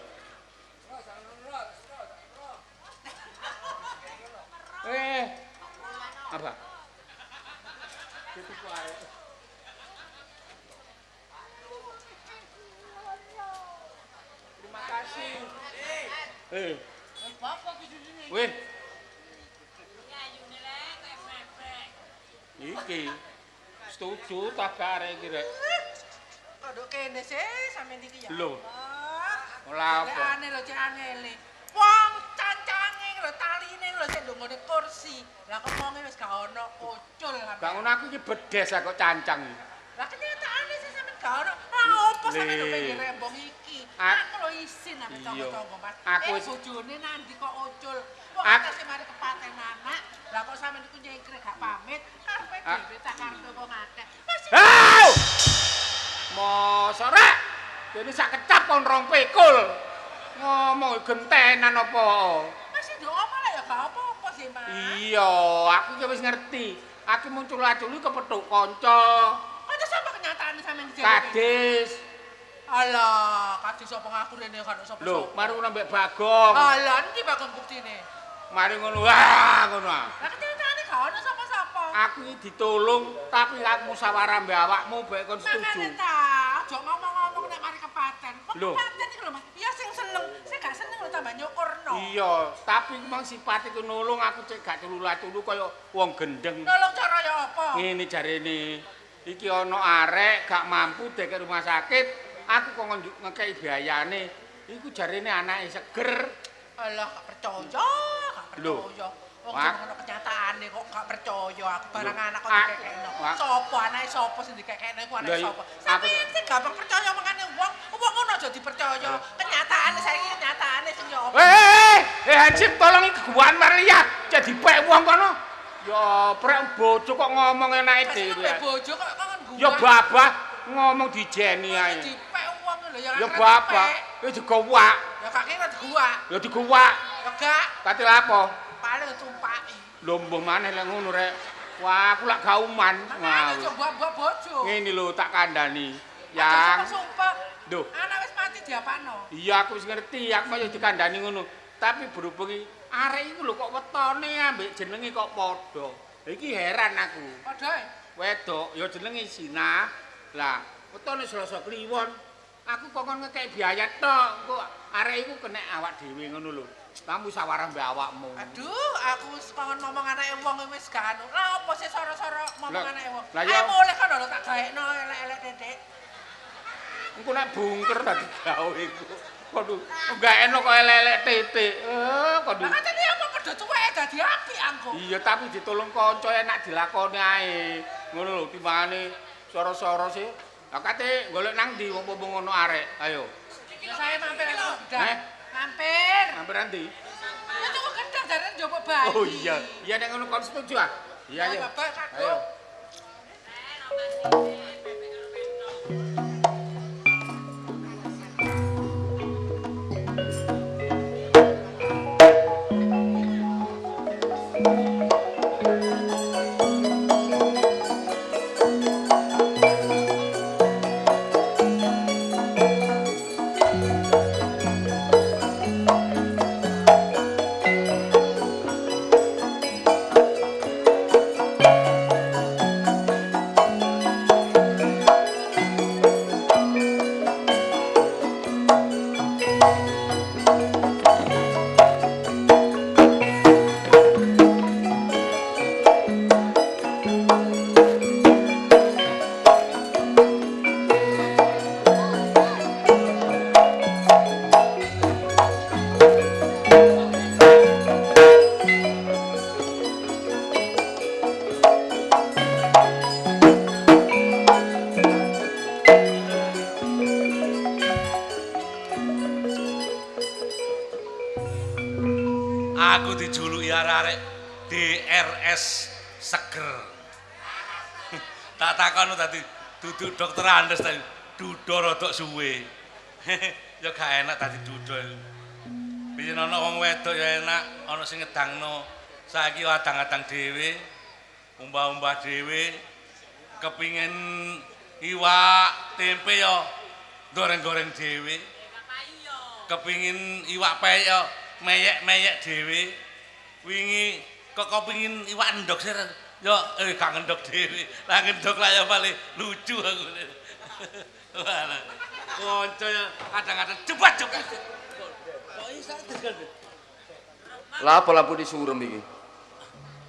[SPEAKER 4] Apa? Terima kasih. Wih. Iki setuju ta gak arek iki rek?
[SPEAKER 5] Kodok kene sih sampean iki ya.
[SPEAKER 4] Lho. Ora apa.
[SPEAKER 5] Aneh lho cek angele. Wong cancange lho taline lho sik ndongone kursi. Lah kok wonge wis gak ono ucul sampean.
[SPEAKER 4] Gak ngono aku iki bedes kok cancang.
[SPEAKER 5] Lah kenyataane sih sampean gak ono. Lah opo sampean yo pengen rembong iki? Aku lho isin ambek tangga-tangga Mas.
[SPEAKER 4] Aku
[SPEAKER 5] bojone nandi kok ucul. Wong akeh mari kepaten anak. Lah kok sampean iku nyengkre gak pamit, karepe dhewe tak karepe wong akeh.
[SPEAKER 4] Hau! Mosok rek. Dene sak kecap kon rong pikul. Ngomong gentenan apa?
[SPEAKER 5] Masih ndok omah lek ya gak apa-apa sih, Mas.
[SPEAKER 4] Iya, aku ki wis ngerti. Aku muncul-aculi kepethuk kanca.
[SPEAKER 5] Kanca sapa kenyataane sampean dijane?
[SPEAKER 4] Kades.
[SPEAKER 5] Alah, kades sapa ngaku rene kan sapa-sapa.
[SPEAKER 4] Lho, mari ngono mbek Bagong.
[SPEAKER 5] Alah, endi Bagong buktine?
[SPEAKER 4] Mari ngono, wah ngono.
[SPEAKER 5] Lah kenyataane gak ono sapa-sapa.
[SPEAKER 4] Aku iki ditolong, tapi aku musyawarah mbek awakmu bae kon setuju.
[SPEAKER 5] Makane ta, aja ngomong-ngomong nek mari kepaten. Kok kepaten iki lho, Mas. Ya sing seneng, sing gak seneng lho tambah nyukurno.
[SPEAKER 4] Iya, tapi memang sifat iku nulung aku cek gak tulula-tulu kaya wong gendeng.
[SPEAKER 5] Nulung cara ya apa?
[SPEAKER 4] Ngene jarene. Iki ana arek gak mampu dekek rumah sakit, aku kok ngekeki biayane. Iku jarene anake seger.
[SPEAKER 5] Alah, gak percaya, gak percaya. Wong ngono kenyataane kok gak percaya aku barang anak kok dikekekno. Sopo anake sapa sing dikekekno iku anake sapa? Sampeyan sing gampang percaya mangane wong, wong ngono aja dipercaya. Kenyataane saiki kenyataane sing ya apa?
[SPEAKER 4] Hansip tolong iki guwan Marlia, cek dipek wong kono. Ya prek bojo kok ngomong enake dhewe.
[SPEAKER 5] Bojo kok kon guwan.
[SPEAKER 4] Ya babah ngomong dijeni ae.
[SPEAKER 5] Dipek wong lho ya.
[SPEAKER 4] Ya babah, wis digowak.
[SPEAKER 5] Ya gak kira diguwak.
[SPEAKER 4] Ya diguwak.
[SPEAKER 5] Ya gak.
[SPEAKER 4] Kate lapo?
[SPEAKER 5] Paling tumpaki.
[SPEAKER 4] Lho mbuh maneh lek ngono rek. Wah, aku lak gak uman.
[SPEAKER 5] Wah, aja buak-buak bojo.
[SPEAKER 4] Ngene lho tak kandhani. Yang
[SPEAKER 5] sumpah.
[SPEAKER 4] Lho,
[SPEAKER 5] anak wis mati diapakno?
[SPEAKER 4] Iya, aku wis ngerti, aku mau dikandhani ngono. Tapi berhubung arek iku lho kok wetone ambek jenenge kok padha. Iki heran aku.
[SPEAKER 5] Padha e?
[SPEAKER 4] Wedok ya jenenge Sina. Lah, wetone Selasa Kliwon. Aku kok kon ngekeki biaya tok, engko arek iku kena awak dhewe ngono lho. Lah musyawarah mbek awakmu.
[SPEAKER 5] Aduh, aku wis kongon ngomong anake wong wis gak anu. Lah opo sih soro-soro ngomong anake wong? Ayo mulih kono lho tak gaekno elek-elek titik.
[SPEAKER 4] Engko nek bungker dadi gawe iku. Waduh, gaekno kok elek-elek titik. Kok.
[SPEAKER 5] Lah katene apa padha cuweke dadi apik angko.
[SPEAKER 4] Iya, tapi ditolong kanca enak dilakoni ae. Ngono lho timbangane soro-soro sih. Lah kate golek nang ndi wong popo ngono arek. Ayo.
[SPEAKER 5] Ya saya mampir aku gedang. Mampir.
[SPEAKER 4] Mampir nanti.
[SPEAKER 5] Ya tuku gedang jarene njupuk bayi.
[SPEAKER 4] Oh iya. Iya nek ngono kon setuju ah. Iya iya. Ayo.
[SPEAKER 6] Aku dijuluki arek-arek DRS seger. Tak takon tadi duduk dokter Andes tadi dudo rodok suwe. Ya gak enak tadi dudo. Biyen ana wong wedok ya enak, ana sing ngedangno. Saiki adang-adang dhewe, umbah-umbah dhewe. Kepingin iwak tempe ya goreng-goreng dhewe. Kepingin iwak peyek ya meyek-meyek dhewe. Wingi kok kepingin iwak endhog sih ya gak ngendhog dhewe. Lah ngendhog lah ya paling lucu aku. Walah. Kanca ya kadang-kadang cepat-cepat. Kok iso degan.
[SPEAKER 3] Lah apa lampu disurem iki?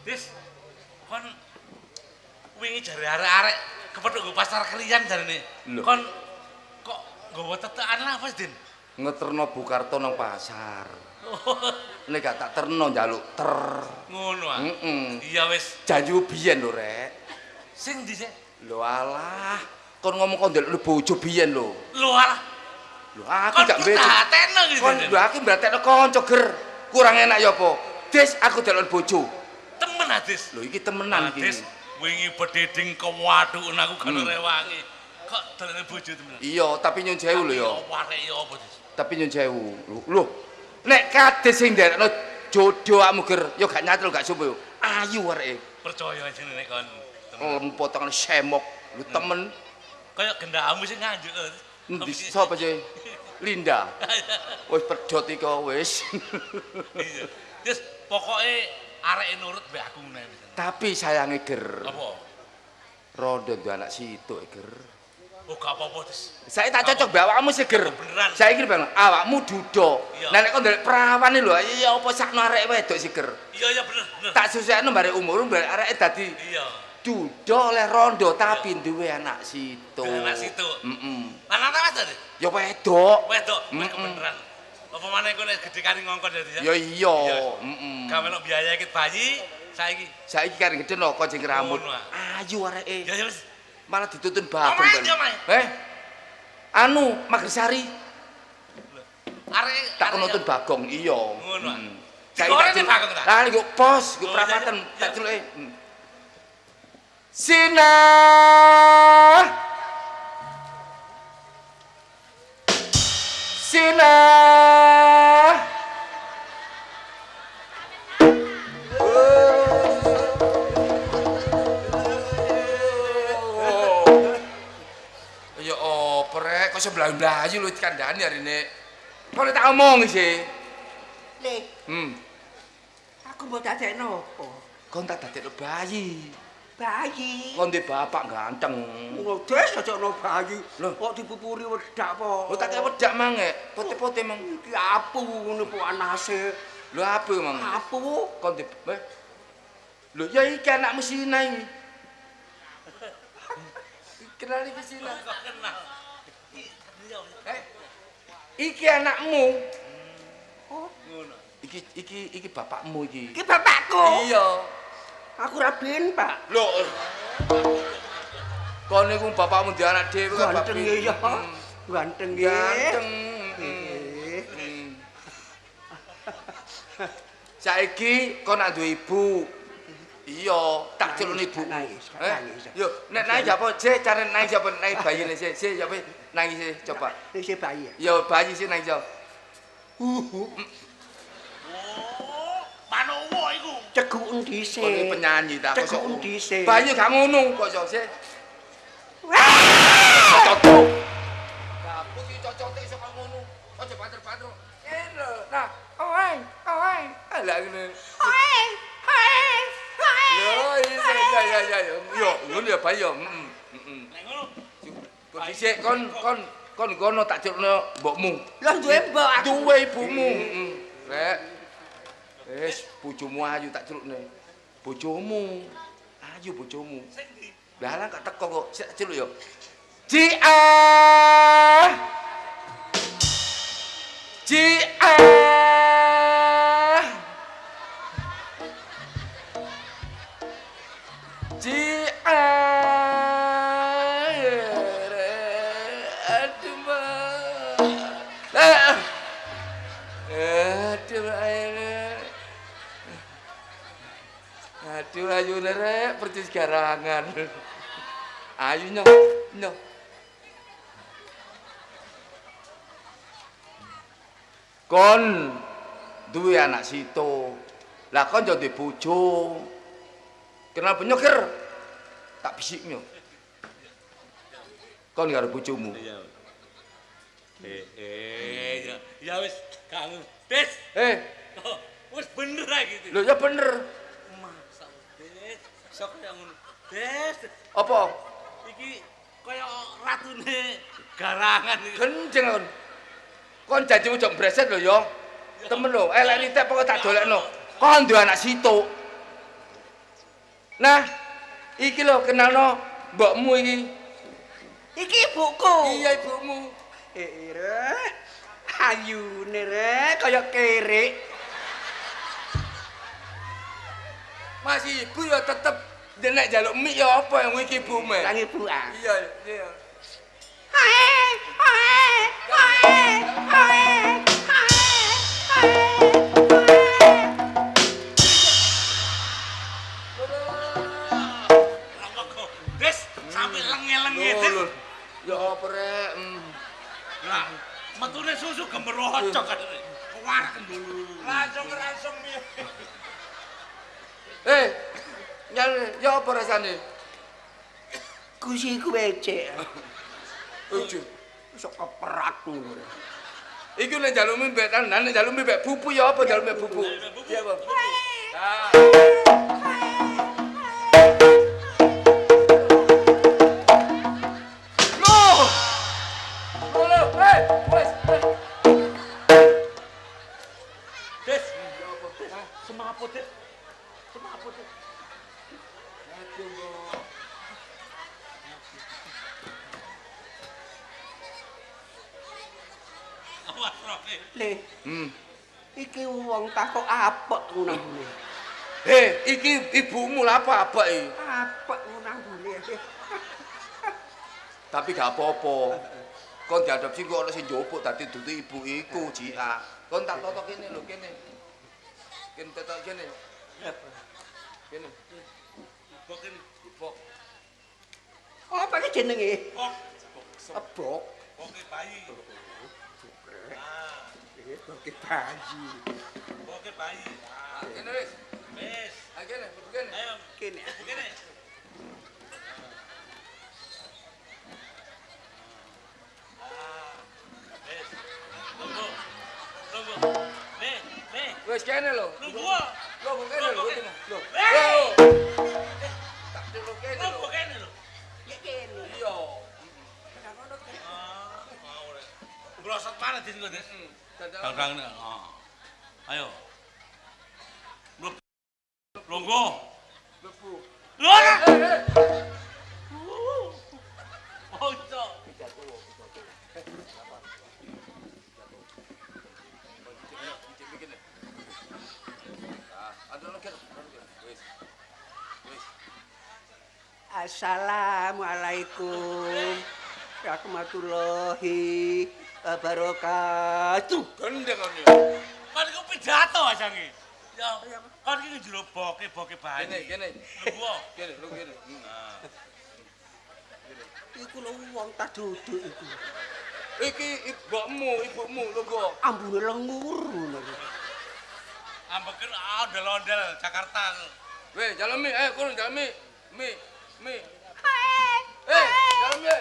[SPEAKER 6] Dis, kon wingi jare arek-arek kepethuk nggo pasar Krian jarene. Kon kok nggawa tetekan lah apa, Din?
[SPEAKER 3] Ngeterno Bu Karto nang pasar. Nek gak tak terno njaluk ter.
[SPEAKER 6] Ngono ah. Iya wis.
[SPEAKER 3] Janji biyen lho, Rek.
[SPEAKER 6] Sing ndi sih?
[SPEAKER 3] Lho alah, kon ngomong kon ndelok bojo biyen lho.
[SPEAKER 6] Lho alah.
[SPEAKER 3] Lho aku gak mbek.
[SPEAKER 6] Kon
[SPEAKER 3] lho aku mbratekno kanca ger. Kurang enak ya apa? Dis aku delok bojo.
[SPEAKER 6] Temen ah, Dis.
[SPEAKER 3] Lho iki temenan iki.
[SPEAKER 6] Dis wingi bededing kewadhuken aku gak rewangi. Kok delokne bojo temenan?
[SPEAKER 3] Iya, tapi nyun sewu lho ya.
[SPEAKER 6] Arek ya apa, Dis?
[SPEAKER 3] Tapi nyun sewu. Lho nek kades sing nderekno jodoh awakmu ger ya gak nyatrul gak sumpah yo. Ayu areke.
[SPEAKER 6] Percaya aja nek kon.
[SPEAKER 3] Potongan semok lho temen.
[SPEAKER 6] Kaya gendakmu sing nganjuk.
[SPEAKER 3] Endi sapa sih? Linda. Wis pedhot iki wis.
[SPEAKER 6] Iya. Wis pokoke areke nurut mbek aku ngene.
[SPEAKER 3] Tapi sayange ger.
[SPEAKER 6] Apa?
[SPEAKER 3] Rondo duwe anak situk ger.
[SPEAKER 6] Oh gak apa-apa, Dis.
[SPEAKER 3] Saya tak cocok mbek awakmu sih ger. Saiki bang, awakmu duda. Lah nek kon ndelok prawan lho, iya apa sakno arek wedok sih ger.
[SPEAKER 6] Iya iya bener bener.
[SPEAKER 3] Tak susekno barek umur barek areke dadi
[SPEAKER 6] iya.
[SPEAKER 3] Duda oleh rondo tapi duwe anak situk.
[SPEAKER 6] Anak situk.
[SPEAKER 3] Heeh.
[SPEAKER 6] Lanang ta wedok?
[SPEAKER 3] Ya wedok.
[SPEAKER 6] Wedok, kebeneran. Apa maneh engko nek gedhe kari ngongkon dadi ya?
[SPEAKER 3] Ya iya, heeh.
[SPEAKER 6] Gak melok biaya iki bayi saiki.
[SPEAKER 3] Saiki kari gedhe no kok sing rambut. Ayu areke.
[SPEAKER 6] Ya wis.
[SPEAKER 3] Malah dituntun bagong. Eh. Anu Magersari.
[SPEAKER 6] Arek
[SPEAKER 3] tak nuntun bagong iya.
[SPEAKER 6] Ngono. Saiki tak bagong ta.
[SPEAKER 3] Lah nggo pos, nggo prapatan tak celuke. Sina. Sina. Ya opo rek kok iso mlayu-mlayu lho dikandani arine. Kok tak omong sih.
[SPEAKER 7] Le. Aku mbok dadekno opo?
[SPEAKER 3] Kon tak dadekno bayi.
[SPEAKER 7] Bayi.
[SPEAKER 3] Kon ndek bapak ganteng.
[SPEAKER 7] Ngono des aja ono bayi. Kok dipupuri wedak apa?
[SPEAKER 3] Lho tak kaya wedak mang e. Pote-pote mang.
[SPEAKER 7] Iki apu ngono po anase.
[SPEAKER 3] Lho apa mang?
[SPEAKER 7] Apu.
[SPEAKER 3] Kon di Lho ya iki anakmu Sina iki. Kenal iki Sina.
[SPEAKER 6] Kok kenal.
[SPEAKER 3] Iki anakmu.
[SPEAKER 7] Oh,
[SPEAKER 6] ngono.
[SPEAKER 3] Iki bapakmu iki.
[SPEAKER 7] Iki bapakku.
[SPEAKER 3] Iya.
[SPEAKER 7] Aku rabin, Pak.
[SPEAKER 3] Lho. Kon niku bapakmu di anak dhewe kok
[SPEAKER 7] Ganteng ya. Ganteng nggih.
[SPEAKER 3] Ganteng. Saiki kon nak duwe ibu. Iya, tak celukne ibu.
[SPEAKER 7] Nangis, nangis.
[SPEAKER 3] Yo, nek nangis apa? Sik, carane nangis apa? Nangis bayine sik, sik apa? Nangis sik, coba.
[SPEAKER 7] Sik bayi.
[SPEAKER 3] Ya bayi sik nangis.
[SPEAKER 6] Oh, manowo iku.
[SPEAKER 7] Ceguken dhisik.
[SPEAKER 3] Kon penyanyi ta kok.
[SPEAKER 7] Ceguken dhisik.
[SPEAKER 3] Bayi gak ngono kok iso sik. Cocok. Gabut iki cocote iso kok ngono. Aja banter-banter. Ngene. Nah, oe, oe. Lah ngene.
[SPEAKER 5] Oe, oe.
[SPEAKER 3] Yo, iya iya iya. Yo, ngono ya bayi yo. Heeh. Heeh.
[SPEAKER 6] Nek ngono.
[SPEAKER 3] Dhisik kon kon kon kono tak celukno mbokmu.
[SPEAKER 7] Lah duwe mbok aku.
[SPEAKER 3] Duwe ibumu. Heeh. Rek. Wis bojomu ayu tak celukne. Bojomu. Ayu bojomu.
[SPEAKER 6] Sing ndi?
[SPEAKER 3] Lah lah gak teko kok. Sik celuk yo. Cia. Cia. Cia. Aduh, Ma. Aduh, aduh, ayu rek percis garangan. Ayu nyoh, nyoh. Kon duwe anak sito. Lah kon yo duwe bojo. Kenapa nyoker? Tak bisiknya. Kon karo bojomu.
[SPEAKER 6] Iya. Ya wis gak Des. Wis bener ae gitu.
[SPEAKER 3] Lho ya bener.
[SPEAKER 6] Masa Des, sok kaya ngono. Des.
[SPEAKER 3] Apa?
[SPEAKER 6] Iki kaya ratune garangan iki.
[SPEAKER 3] Kenceng kon. Kon janjimu ojo mbreset lho ya. Temen lho, elek ritek pokoke tak dolekno. Kon duwe anak situk. Nah, iki lho kenalno mbokmu iki.
[SPEAKER 7] Iki ibuku.
[SPEAKER 3] Iya ibumu.
[SPEAKER 7] Rek. Ayune rek kaya kerik.
[SPEAKER 3] Masih ibu ya tetep nek njaluk mie ya apa yang iki ibumu?
[SPEAKER 7] Nang ibu ah.
[SPEAKER 3] Iya, iya.
[SPEAKER 5] Hae, hae, hae, hae, hae, hae.
[SPEAKER 6] Des, sampe lenge-lenge Des.
[SPEAKER 3] Ya apa rek?
[SPEAKER 6] Lah, metune susu gemerocok katene. Kewarak dulu. Langsung piye.
[SPEAKER 3] Ya apa rasane?
[SPEAKER 7] Gusiku becek.
[SPEAKER 3] Ojo.
[SPEAKER 7] Sok keperak ngono.
[SPEAKER 3] Iku nek njaluk mie mbek tenan, nek njaluk mie mbek bubu ya apa njaluk mie bubu? Iya apa? Nah. Loh. Loh, wes.
[SPEAKER 6] Des. Semaput, Des. Semaput, Des.
[SPEAKER 3] Aduh, Mbok.
[SPEAKER 7] Le. Iki wong takok apek ngono ambune.
[SPEAKER 3] Iki ibumu lha apa apek iki?
[SPEAKER 7] Apek ngono ambune.
[SPEAKER 3] Tapi gak apa-apa. Kon diadopsi kok ana sing njupuk dadi dudu ibu iku, Jia. Kon tak totok kene lho kene. Kene totok kene. Kene.
[SPEAKER 6] Bok kene.
[SPEAKER 3] Bok.
[SPEAKER 7] Apa iki jenenge?
[SPEAKER 6] Bok.
[SPEAKER 7] Bok.
[SPEAKER 6] Boke bayi.
[SPEAKER 7] Boke bayi.
[SPEAKER 6] Boke bayi.
[SPEAKER 3] Kene wis.
[SPEAKER 6] Wis.
[SPEAKER 3] Ayo kene, kene.
[SPEAKER 6] Ayo
[SPEAKER 7] kene.
[SPEAKER 6] Kene. Wis. Tunggu. Tunggu. Nih, nih.
[SPEAKER 3] Wis kene lho.
[SPEAKER 6] Tunggu.
[SPEAKER 3] Lho kene lho. Lho. Tak celuk kene lho.
[SPEAKER 6] Tunggu kene lho.
[SPEAKER 7] Ya kene.
[SPEAKER 3] Iya.
[SPEAKER 6] Ah, mau rek. Brosot mana Des engko, Des? Dang-dang. Ayo. Lungguh.
[SPEAKER 3] Mlebu.
[SPEAKER 6] Lho. Oh, iso.
[SPEAKER 7] Assalamualaikum warahmatullahi wabarakatuh.
[SPEAKER 3] Gendeng kon yo.
[SPEAKER 6] Kon iku pidato ajange. Ya, kon iki njero boke-boke bayi.
[SPEAKER 3] Kene, kene.
[SPEAKER 6] Lungguh.
[SPEAKER 3] Kene, lu kene.
[SPEAKER 7] Iku lho wong tak duduk iku.
[SPEAKER 3] Iki ibokmu, ibumu lungguh.
[SPEAKER 7] Ambune lengur ngono.
[SPEAKER 6] Ambeken ondel-ondel Jakarta.
[SPEAKER 3] Weh, jalan mi, ayo kono jalan mi. Mi, mi. Eh, jalan mi.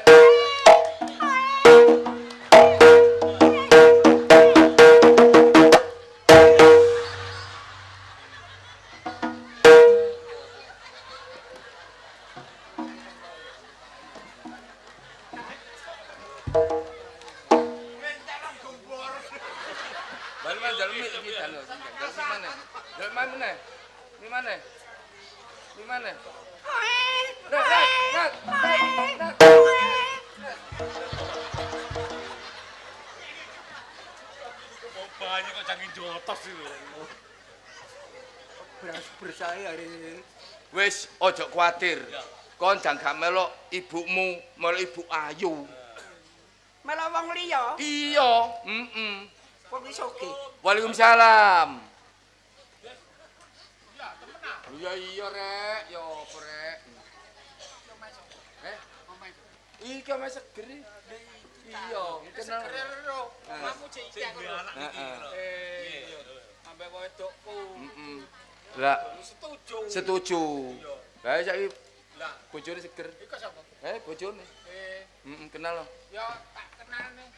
[SPEAKER 3] Balik mana jalan mi iki jalan. Jalan mana? Jalan mana? Mi mana? Mi mana? Rek, rek, rek, rek.
[SPEAKER 6] Kok bayi kok jangan jotos itu.
[SPEAKER 7] Beras bersaya hari.
[SPEAKER 3] Wis, ojo kuatir. Kon jang gak melok ibumu, melok ibu Ayu.
[SPEAKER 7] Melok wong liya?
[SPEAKER 3] Iya, heeh.
[SPEAKER 7] Wong iso oke.
[SPEAKER 3] Waalaikumsalam. Iya iya rek, ya apa rek? Eh, iki omahe seger. Iya, kenal.
[SPEAKER 4] Seger lho. Omahmu jek iki aku lho.
[SPEAKER 3] Heeh.
[SPEAKER 4] Iya. Ambek wedokku.
[SPEAKER 3] Heeh. Lah,
[SPEAKER 4] Setuju.
[SPEAKER 3] setuju. Lah saiki
[SPEAKER 4] Lah,
[SPEAKER 3] bojone seger.
[SPEAKER 4] iku sapa?
[SPEAKER 3] Eh, bojone.
[SPEAKER 4] Eh,
[SPEAKER 3] Heeh, kenal lho.
[SPEAKER 4] ya tak kenal nih.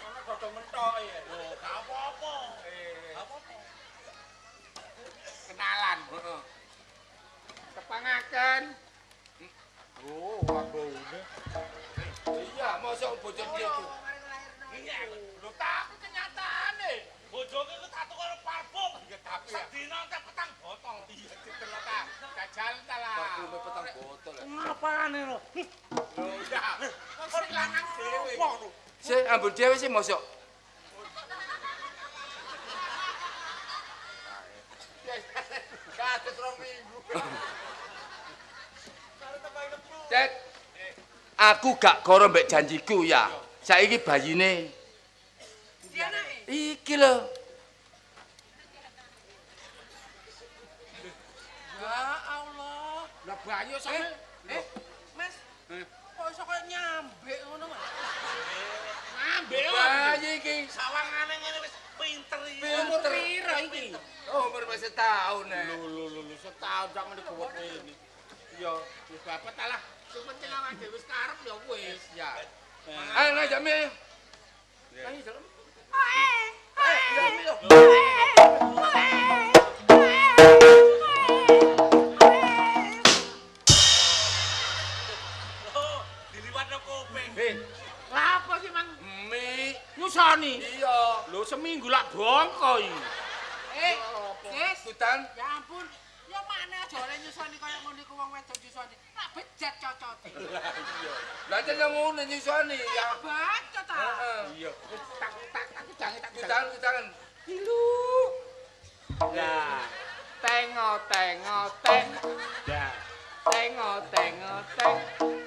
[SPEAKER 4] Ono dodol mentok ya.
[SPEAKER 6] Lho, gak apa-apa. Gak apa-apa.
[SPEAKER 4] Kenalan.
[SPEAKER 3] Heeh.
[SPEAKER 4] Kepangaken. Oh, ambune.
[SPEAKER 3] Iya, mosok bojone piye iki?
[SPEAKER 6] Iya.
[SPEAKER 4] Lho, tapi kenyataane.
[SPEAKER 6] Bojoku iku tak tukar parfum.
[SPEAKER 4] Ya tapi ya.
[SPEAKER 6] Sedina entek petang botol.
[SPEAKER 4] Iya, ditelok ta. Jajal ta lah.
[SPEAKER 3] Parfume petang botol. ya.
[SPEAKER 6] Ngapane lho?
[SPEAKER 4] Lho, ya. Wong sing lanang dhewe.
[SPEAKER 3] Sik ambun dhewe sih mosok.
[SPEAKER 2] Kados rong minggu.
[SPEAKER 3] Cek. Aku gak goro mbek janjiku ya. Saiki bayine
[SPEAKER 5] Ndi anake?
[SPEAKER 3] iki lho.
[SPEAKER 5] Ya Allah.
[SPEAKER 4] Lah bayu sampe
[SPEAKER 5] Eh, Mas. Kok iso koyo nyambek ngono, Mas?
[SPEAKER 4] ngambil.
[SPEAKER 3] Bayi iki.
[SPEAKER 6] Sawangane ngene wis pinter iki.
[SPEAKER 4] Umur piro iki?
[SPEAKER 3] Oh, umur wis setahun nek.
[SPEAKER 4] Lho lho lho lho, setahun sak meneh gowet ngene. Ya, wis bapak ta lah. Sing penting awake dhewe wis karep ya wis ya.
[SPEAKER 3] Ayo ayo jami ayo. Ayo jalan. Eh, jami yo.
[SPEAKER 6] Lho, diliwatno kuping.
[SPEAKER 3] Eh,
[SPEAKER 4] Lah apa sih Mang?
[SPEAKER 3] mi.
[SPEAKER 4] Nyusoni.
[SPEAKER 3] Iya.
[SPEAKER 4] Lho seminggu lak bongko iki.
[SPEAKER 5] Eh, Sis.
[SPEAKER 3] Kutan.
[SPEAKER 5] Ya ampun. Ya makne aja oleh nyusoni kaya ngono iku wong wedok nyusoni. Lak bejat cocote.
[SPEAKER 3] Lah jen ngono nyusoni ya.
[SPEAKER 5] Bacot ta.
[SPEAKER 3] Heeh.
[SPEAKER 4] Iya. Wis tak tak tak jange tak
[SPEAKER 3] Kutan kutan.
[SPEAKER 4] Ilu. Lah, tengo tengo teng. Lah, tengo tengo teng.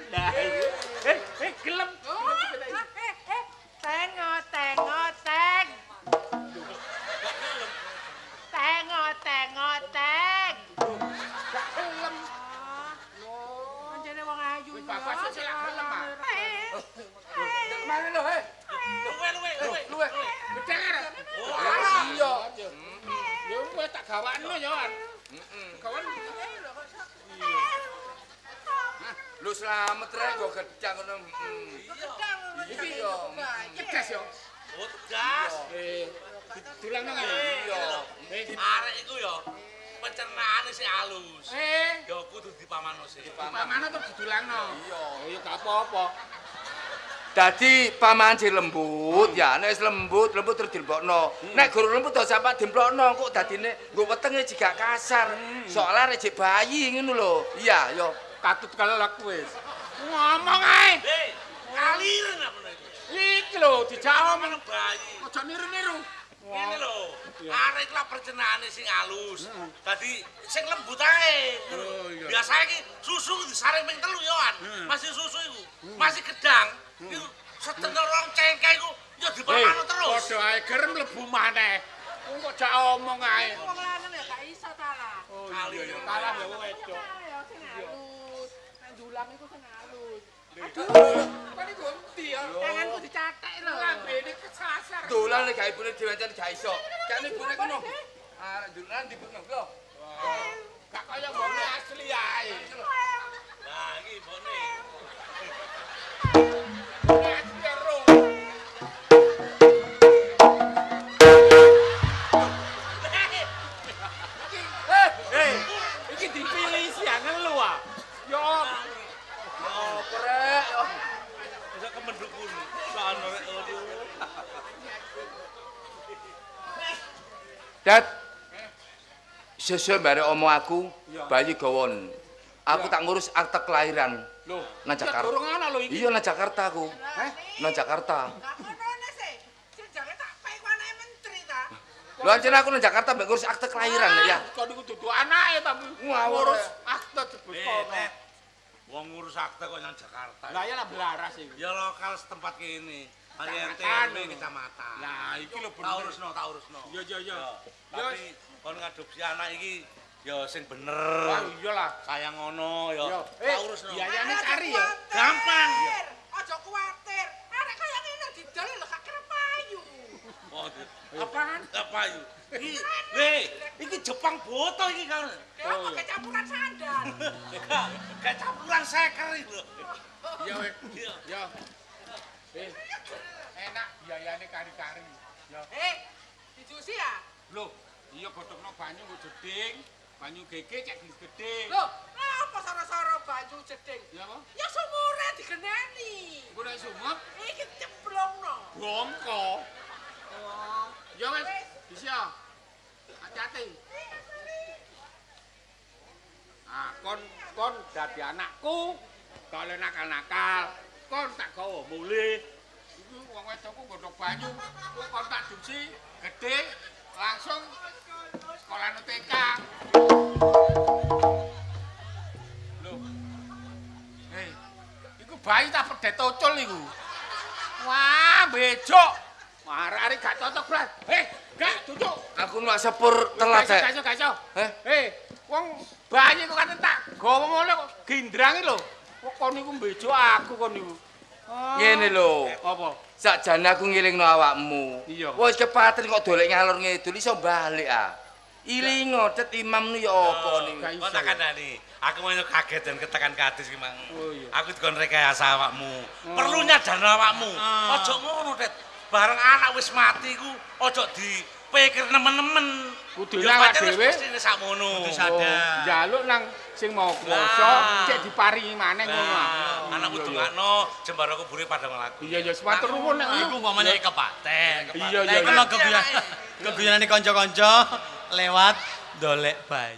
[SPEAKER 4] Lah, eh gelem.
[SPEAKER 5] Oh, eh, eh, tengo tengo teng. Tengo tengo teng.
[SPEAKER 4] Gak gelem.
[SPEAKER 5] Anjene wong ayu.
[SPEAKER 4] Wis bapak sik lak gelem ah.
[SPEAKER 3] Mana lho, hei.
[SPEAKER 6] Luwe luwe luwe.
[SPEAKER 3] Luwe.
[SPEAKER 4] Gedang arek.
[SPEAKER 3] Iya.
[SPEAKER 4] Ya wis tak gawakno ya. An.
[SPEAKER 3] Heeh.
[SPEAKER 4] Gawan.
[SPEAKER 3] Lu slamet rek go gedang ngono. Heeh.
[SPEAKER 4] Iki
[SPEAKER 3] Iya.
[SPEAKER 4] Tegas yo.
[SPEAKER 6] Oh, tegas.
[SPEAKER 4] Eh, dulangno ngene.
[SPEAKER 3] Iya.
[SPEAKER 6] Arek iku ya pencernaane sik alus.
[SPEAKER 4] Eh,
[SPEAKER 6] Ya kudu dipamano sik.
[SPEAKER 4] pamane to didulangno.
[SPEAKER 3] Iya.
[SPEAKER 4] Oh ya gak apa-apa.
[SPEAKER 3] Dadi paman sing lembut ya, nek wis lembut, lembut terus dilebokno. Nek guru lembut to sampak dimplokno kok dadine nggo wetenge jika kasar. Soale arek jek bayi ngono lho. Iya, yo
[SPEAKER 4] katut kelek wis. Ngomong ae.
[SPEAKER 6] Hei, kaliren apa iki?
[SPEAKER 4] Iki lho dijak omong
[SPEAKER 6] bayi.
[SPEAKER 4] Aja niru-niru.
[SPEAKER 6] Ngene lho. Arek iki lak percenaane sing alus. Dadi sing lembut ae. Biasa iki susu disaring ping 3 yo an. Masih susu iku. Masih gedang. Iku setengah rong cengkeh iku yo dipermano terus.
[SPEAKER 4] Padha ae ger mlebu maneh. Wong kok jak omong ae.
[SPEAKER 5] Wong lanang ya gak iso ta lah.
[SPEAKER 4] Oh iya, kalah ya wong wedok.
[SPEAKER 5] Ya sing halus. Nek ndulang iku sing halus.
[SPEAKER 4] Aduh, kok niku endi ya?
[SPEAKER 5] Tanganku dicatek lho.
[SPEAKER 4] Lambene kesasar.
[SPEAKER 3] Dolan nek gawe ibune dhewe ancen gak iso. Kene ibune kono. Arek dolan dibukno lho.
[SPEAKER 4] Gak kaya mbone asli ae.
[SPEAKER 6] Lah iki mbone.
[SPEAKER 4] Asli ro. Iki dipilih siang ngelu ah. Yo
[SPEAKER 3] apa rek?
[SPEAKER 6] Bisa kemendukun. Sono rek.
[SPEAKER 3] Dad. Sesuk bare omong aku, bayi gawon. Aku tak ngurus akte kelahiran.
[SPEAKER 4] Lho,
[SPEAKER 3] nang Jakarta.
[SPEAKER 4] Durung ana lho iki.
[SPEAKER 3] Iya nang Jakarta aku.
[SPEAKER 4] Heh?
[SPEAKER 3] Nang Jakarta.
[SPEAKER 5] Lah ngono sih. Sing jare tak pek anake menteri ta.
[SPEAKER 3] Lho ancen aku nang Jakarta mbek ngurus akte kelahiran ya.
[SPEAKER 4] Kok niku dudu anake tapi ngurus akte jebul kono.
[SPEAKER 6] Wong ngurus akte kok nang Jakarta.
[SPEAKER 4] Lah ya lah belaras iki.
[SPEAKER 6] Ya lokal setempat kene. RT RW kecamatan.
[SPEAKER 4] Lah iki lho bener.
[SPEAKER 6] Tak urusno, tak urusno.
[SPEAKER 4] Iya iya iya.
[SPEAKER 6] Tapi kon ngadopsi anak iki ya sing bener.
[SPEAKER 4] Wah iya lah.
[SPEAKER 6] Sayang ngono ya. Tak urusno.
[SPEAKER 4] Biayane kari ya.
[SPEAKER 6] Gampang.
[SPEAKER 5] Aja kuwatir. Arek kaya ngene didol lho gak kira payu.
[SPEAKER 6] Apaan? Gak payu. Iki, weh, iki Jepang boto iki kan.
[SPEAKER 5] Kok kayak campuran sandal.
[SPEAKER 6] Kayak campuran seker iki lho.
[SPEAKER 4] Iya weh. Ya. Enak biayane kari-kari. Ya.
[SPEAKER 5] Dijusi ya?
[SPEAKER 4] Lho, iya godhongno banyu nggo jeding, banyu gege cek gedhe.
[SPEAKER 5] Lho, lha apa soro-soro banyu jeding?
[SPEAKER 4] Ya apa?
[SPEAKER 5] Ya sumure digeneni.
[SPEAKER 4] Engko nek sumur
[SPEAKER 5] iki cemplungno.
[SPEAKER 4] Bongko. Oh. Ya wis, bisa. Hati-hati. Ah, kon dadi anakku, gak oleh nakal-nakal. Kon tak gawa mulih. Iku wong wedokku godhog banyu, kon tak dusi gedhe langsung sekolah TK. Lho. Hei, iku bayi tak pedet ucul iku. Wah, becok. Arek-arek gak cocok blas. Hei, gak duduk.
[SPEAKER 3] Aku numpak sepur telat.
[SPEAKER 4] Gak iso, gak iso. Heh, wong bayi kok kate tak gawa mulih kok gindrangi lho. Kok kon niku mbejok aku kon niku.
[SPEAKER 3] Ngene lho.
[SPEAKER 4] Apa?
[SPEAKER 3] Sakjane aku ngelingno awakmu.
[SPEAKER 4] Iya.
[SPEAKER 3] Wis kepaten kok dolek ngalor ngidul iso balik ah. Ilingo cet imam nu ya apa niku.
[SPEAKER 6] Kok tak kandhani. Aku mau kaget dan ketekan kadis iki mang. Aku dikon rekayasa awakmu. Perlu nyadar awakmu. Aja ngono, Tet. Bareng anak wis mati ku aja dipikir nemen-nemen.
[SPEAKER 4] Kudu awak dhewe
[SPEAKER 6] mestine sakmono.
[SPEAKER 1] Kudu sadar.
[SPEAKER 4] Njaluk nang sing mau kuwasa cek diparingi maneh ngono ah.
[SPEAKER 6] Anak kudu ngakno jembara kubure padha nglaku.
[SPEAKER 4] Iya ya matur nuwun nek
[SPEAKER 1] iku umpamane kepaten.
[SPEAKER 4] Iya iya.
[SPEAKER 1] Nek kena keguyonane kanca-kanca lewat dolek bayi.